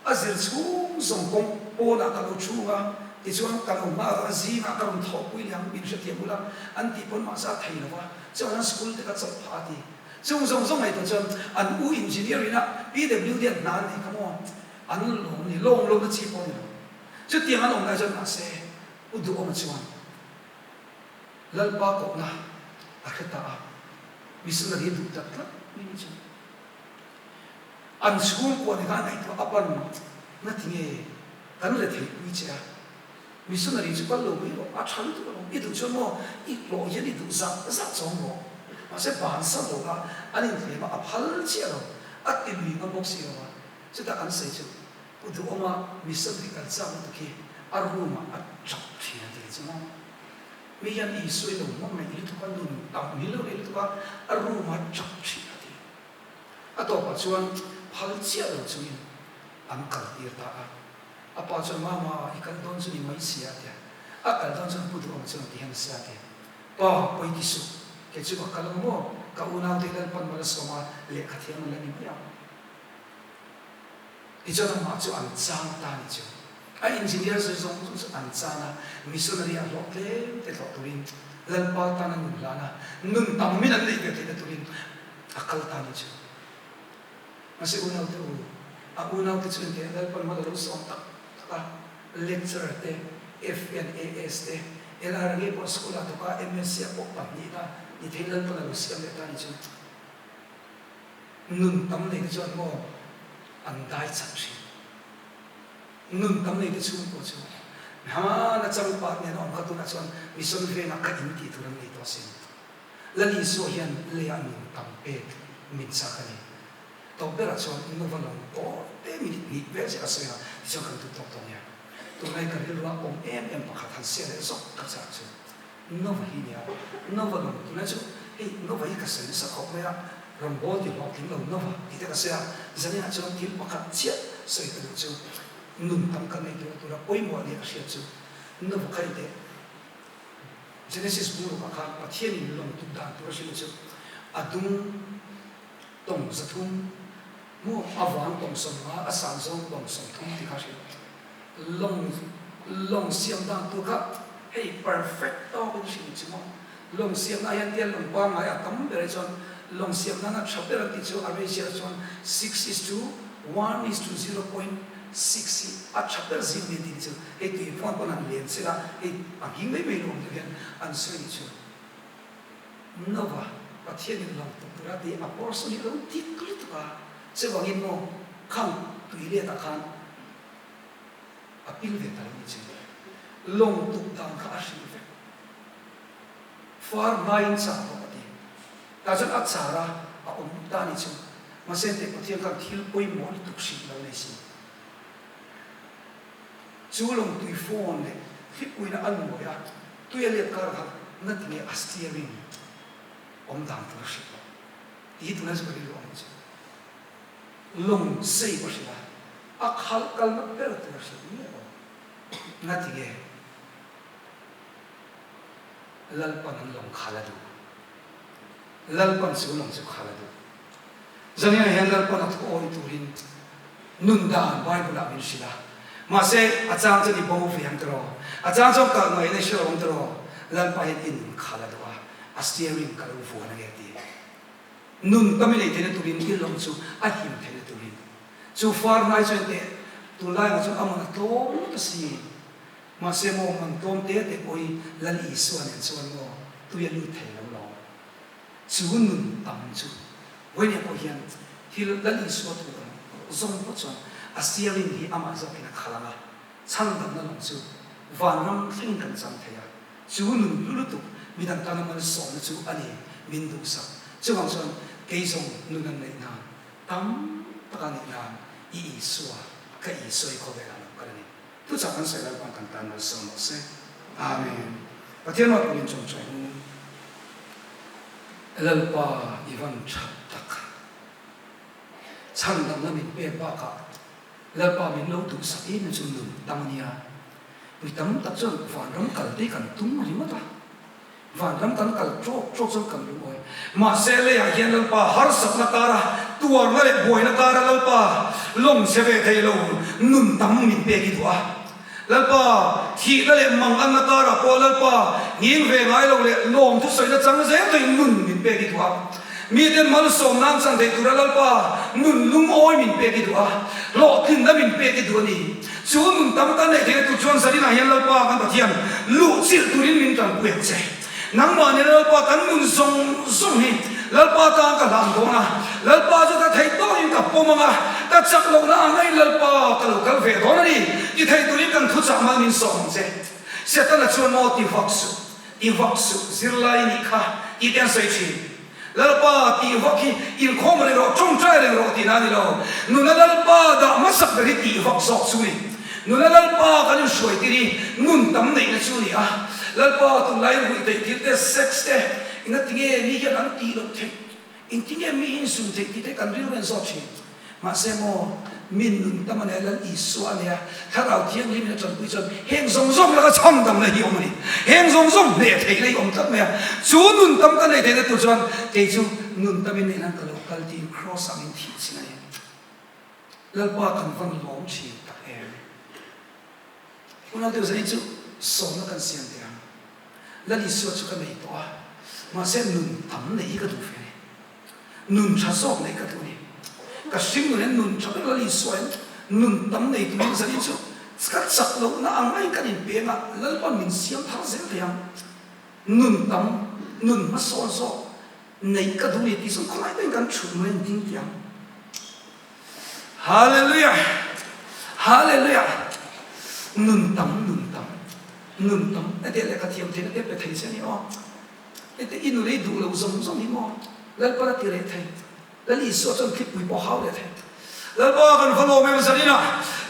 a zir chhung zawng kawng pawnah ka lo chhung a, tichuan ka lo nghak a, zingah ka rawn thawhpui leh ang min hrethiam bula an tih pawn mahse a thei lo va, chuan an school te ka chawlh phah a ti. Chung zawng zawng ngaihtuah chuan an u engineer ina PWD an hna an nei kha maw an lawm ni, lawm lohna chi pawh a ni lo. Chutiang an awm lai chuan mahse U Duhawma chuan Lalpa kohna a hre ta a, missionary a duh tak tlat mai ni chuan an chhungkua ni kha a ngaihtuah a pan na tinge kan retheihpui che a, Missionary chu kal lo mai rawh, a tha lutuk alawm, i duh chuan maw i hlawh hian i duh zah zah chawng rawh, mahse bansan lo kha an inhlem a, a phal chiah lo, a ti lui ngam bawk si lo a, chutah kan sawi chu Pu Duhawma missionary kal chak lutuk hi a room ah a tap thin a ti chu maw, mi hian Isua i lo hmang ngaih lutuk a, nun tam hi lo nei lutuk a, a room ah a tap thin a ti. A tawpah chuan phal chiah lo chungin an kal tir ta a. A pa chuan, Mama, i kal dawn chu ni mai sia a ti a. A kal dawn chuan Pu Duhawma chuan ti hian a sia a ti. Pa, pawi ti suh. Kei chu ka kal ang maw? Ka unaute Lalpan mal a sawm a, lehkha thiam an la ni mai ang. Tichuan amah chu an chang ta a ni chu. A engineer zir zawng zawng chu an chan a, missionary ah hlawh tlem te hlawh turin Lalpa tan a nun hlan a, nun tam min an neih ve theihna turin a kal ta a ni chu. Mahse unaute u, a unaute chu engtiah Lalpan mal a lo sawm tak tak a, lecturer te, FNAS te, LR ngei pawh school ah thawk a, MSc ah pawh pahnihna ni thei Lalpan a lo siam leh ta a ni chu. Nun tam nei te chuan maw an dai chak thin. Nun tam nei te chhungkua chu hmana changpat nen a awm kha tunah chuan mission vengah ka in tih tur an nei tawh asin. Lal Isua hian leiah nun tam pek min chak a ni. Tawp berah chuan Nova lawng tawi te minute hnih vel chiah ka sawi a, tichuan kan duh tawk tawh nia. Tunlai ka rilrua awm em em pakhat han siah leh zawk ka chak chu Nova hi nia. Nova lawng tunlai chu hei Nova hi ka sawi nasa khawp mai a, rawn bawl ti hlawhtling lo Nova tih te ka sawi a, zaninah chuan thil pakhat chiah sawi ka duh chu nun tam kan nei tur tura pawimawh nia ka hriat chu Nova kha i teh. Genesis bu rukah khan Pathianin lawng tuk dan tur a hrilh chu a dung tawng 300 maw a vang tawng 50 a san zawng tawng 30 ti kha a hrilh. Lawng lawng siam dan tur kha hei perfect tawkin a hrilh chu maw. Lawng siam na hian tial lawng pangngai a tam ber hi chuan lawng siam nana tha ber an tih chu a ratio chuan six is to one is to 0. 6 hi a tha ber zing mai tih chu hei tui phone pawn han len sela hei a nghing mai mai lo awm deuh hian an sawi ni chu. Nova, Pathianin lawng tuk tura tih a portion hi a lo dik lutuk a, chuvangin maw khang tui letah khan a pil ve ta lo ni chu. Lawng tuk dan kha a hrilh vek. Far hmaiin char rawh a ti. Tah chuan a char a, a awm ta ni chu. Mahse teh Pathian khan thil pawimawh lutuk hrilh lo nei si. Chu lawng tui phone leh thlipuina a nuai a, tui a let kar kha na tinge a steering awm dan tur a hrilh loh tih hi tunah chu ka rilru ang chu. Lawng shape a hrilh a, a khalh kalna ber tur a hrilh miah lo. Na tinge Lalpan an lawng khal a duh. Lalpan chu lawng chu khal a duh. Zaniah hian Lalpan a thu awi turin nun dan Bible ah min hrilh a. Mahse, a chang chuan i bo ve ang tiraw? A chang chuan kalh ngaihna i hre lo ang tiraw? Lalpa hian i nun khal a duh a, a steering ka lo vuan ange a ti. Nun tam i nei theihna turin i lawng chu a him theihna turin. Chu far hnai chuan teh tunlai ang chuan a man a tlawm ngawt a si. Mahse maw man tlawm te te pawh hi Lal Isua nen chuan maw tui a lut thei lo lawm. Chu nun tam chu Vawinia pawh hian thil Lal Isua thu kan zawng pawh chuan a steering hi amah zawkin a khalh ang a, chhandamna lam chu vanram thlengin kan chang thei a, chu nun hlu lutuk midang tana malsawmna chu a ni min duhsak. Chuvang chuan kei zawng nun an neih nan tam taka neih nan i Isua ka Isua i khawvelah lo kal a ni. Thuchah kan sawi Lalpan kan tan malsawm rawh se. Amen. Pathian ruat pawhin chawngchawih hu. Lalpa i van that tak. Chhandamna min pek bakah Lalpa min lo duhsak em em chu nun tam a nia. Mi tam tak chuan vanram kal te kan tum ringawt a. Vanram kan kal tawk tawk chuan kan lungawi. Mahse leiah hian Lalpa harsatna kara, tuarna leh buaina kara Lalpa lawng che ve thei lo nun tam min pek i duh a. Lalpa thihna leh manganna karah pawh Lalpa nghing ve ngai lo leh lawm thusawina chang zel thei nun min pek i duh a. Miten malsawm nan chan theih tura Lalpa nun lungawi min pek i duh a, hlawhtlinna min pek i duh a ni. Chu nun tam kan neih theihna tur chuan Zaninah hian Lalpa kan Pathian luh chilh turin min tanpui ang che. Nangmah nena Lalpa kan nun zawng zawng hi Lalpa tan ka hlan dawn a, Lalpa chu ka theih tawkin ka pawm ang a, ka chak lohna ang aiin Lalpa ka lo kal ve dawn a ni ti thei turin kan thuchah mal min sawm ang che. Setana chuan maw ti vak suh, ti vak suh, zirlai nih kha tih te an sawi thin. Lalpa tih vak hi inkhawm reng rawh, tawngtai reng rawh tihna a ni lo. Nuna Lalpa dah hmasak ber hi tih vak zawk chu ni. Nuna Lalpa kan inhruai tir hi nun tam neihna chu a ni a. Lalpa tunlai ruih theih thil te, sex te, engatinge mi hian an tih loh theih, engtinge mi hi insum theih tih te kan rilru en zawk thin. Mahse maw, min nun tam a nia, Lal Isua a nia, Thlarau Thianghlimin a tanpui chuan heng zawng zawng laka chhandamna hi awm a ni. Heng zawng zawng hneh theihna hi awm tlat mai a. Chu nun tam ka neih theihna tur chuan kei chu nun tamin neih nan ka lo kal tiin Kraws ah min thih chin a ni. Lalpa kan van lawm thin tak em. Unau deuh zanin chu sawmna kan siam teh ang. Lal Isua chu ka nei tawh a, mahse nun tam neih hi ka duh ve a ni. Nun tha zawk neih ka duh a ni. Ka hring nun hian nun tha ber Lal Isua hian nun tam nei turin zanin chu ka chak lohna ang aiin kan inpeng a, Lalpan min siam thar zel thei ang. Nun tam, nun hmasawn zawk neih ka duh a ni tih chuan khawlai pawhin kan thut mai ang ding tih ang. Hallelujah! Hallelujah! Nun tam, nun tam, nun tam. Hetiang lehkha thiam theihna te pe thei che a ni aw. Heti i nulei duh lo zawng zawng hi maw Lalpan a ti reh thei. Lal Isua chuan thlipui pawh hau leh thei. Lalpa kan va lawm em Zarina,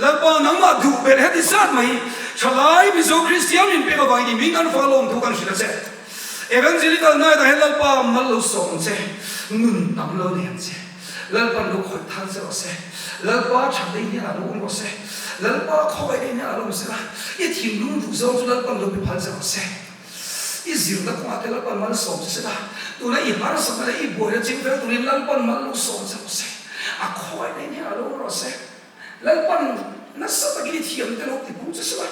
Lalpa nangmah duh ber heti zat mai thalai Mizo Kristian min pek avangin i min kan va lawm thu kan hrilh a che. Evangelical night ah hian Lalpa mal lo sawm ang che, nun tam lo nei ang che. Lalpan lo khawih thar che rawh se. Lalpa that lei hian a lo awm rawh se. Lalpa khawngaih lei hian a lo awm se la, i thinlung duh zawng chu Lalpan lo pe phal che rawh se. I zirna kawngah te Lalpan mal sawm che se la, tuna i harsatna leh i buaina ching fel turin Lalpan mal lo sawm che rawh se. A khawngaihna in hian a lo awm rawh se. Lalpan nasa takin i thiam te lo tipung che se la,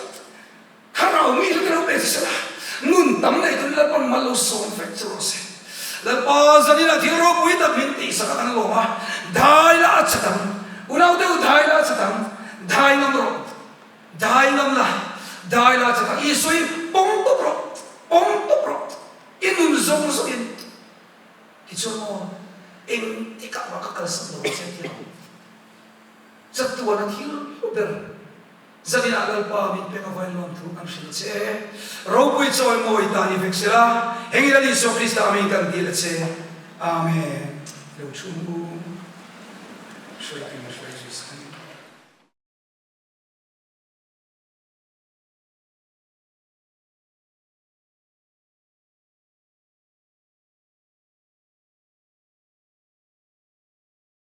thlarau mi te lo pe che se la, nun tam nei turin Lalpan mal lo sawm vek che rawh se. Lalpa zanin a thil ropui tak min tihsak a kan lawm a, dai la a chat ang, unau deuh dai la a chat ang. Dai ngam rawh. Dai ngam la. Dai la chutah Isua hi pawm tawp rawh. Pawm tawp rawh. I nun zawng zawngin. Tichuan maw, engtikah mah ka kalsan lo ang che ti ang. Chatuana thil hlu ber zaninah Lalpa min pek avain lawmthu kan hrilh che. Ropui chawi mawi ta ni vek sela, heng ila Isua Krista amin kan dil a che. Amen. Lo chhung u, hruaitu in hruai zui sang.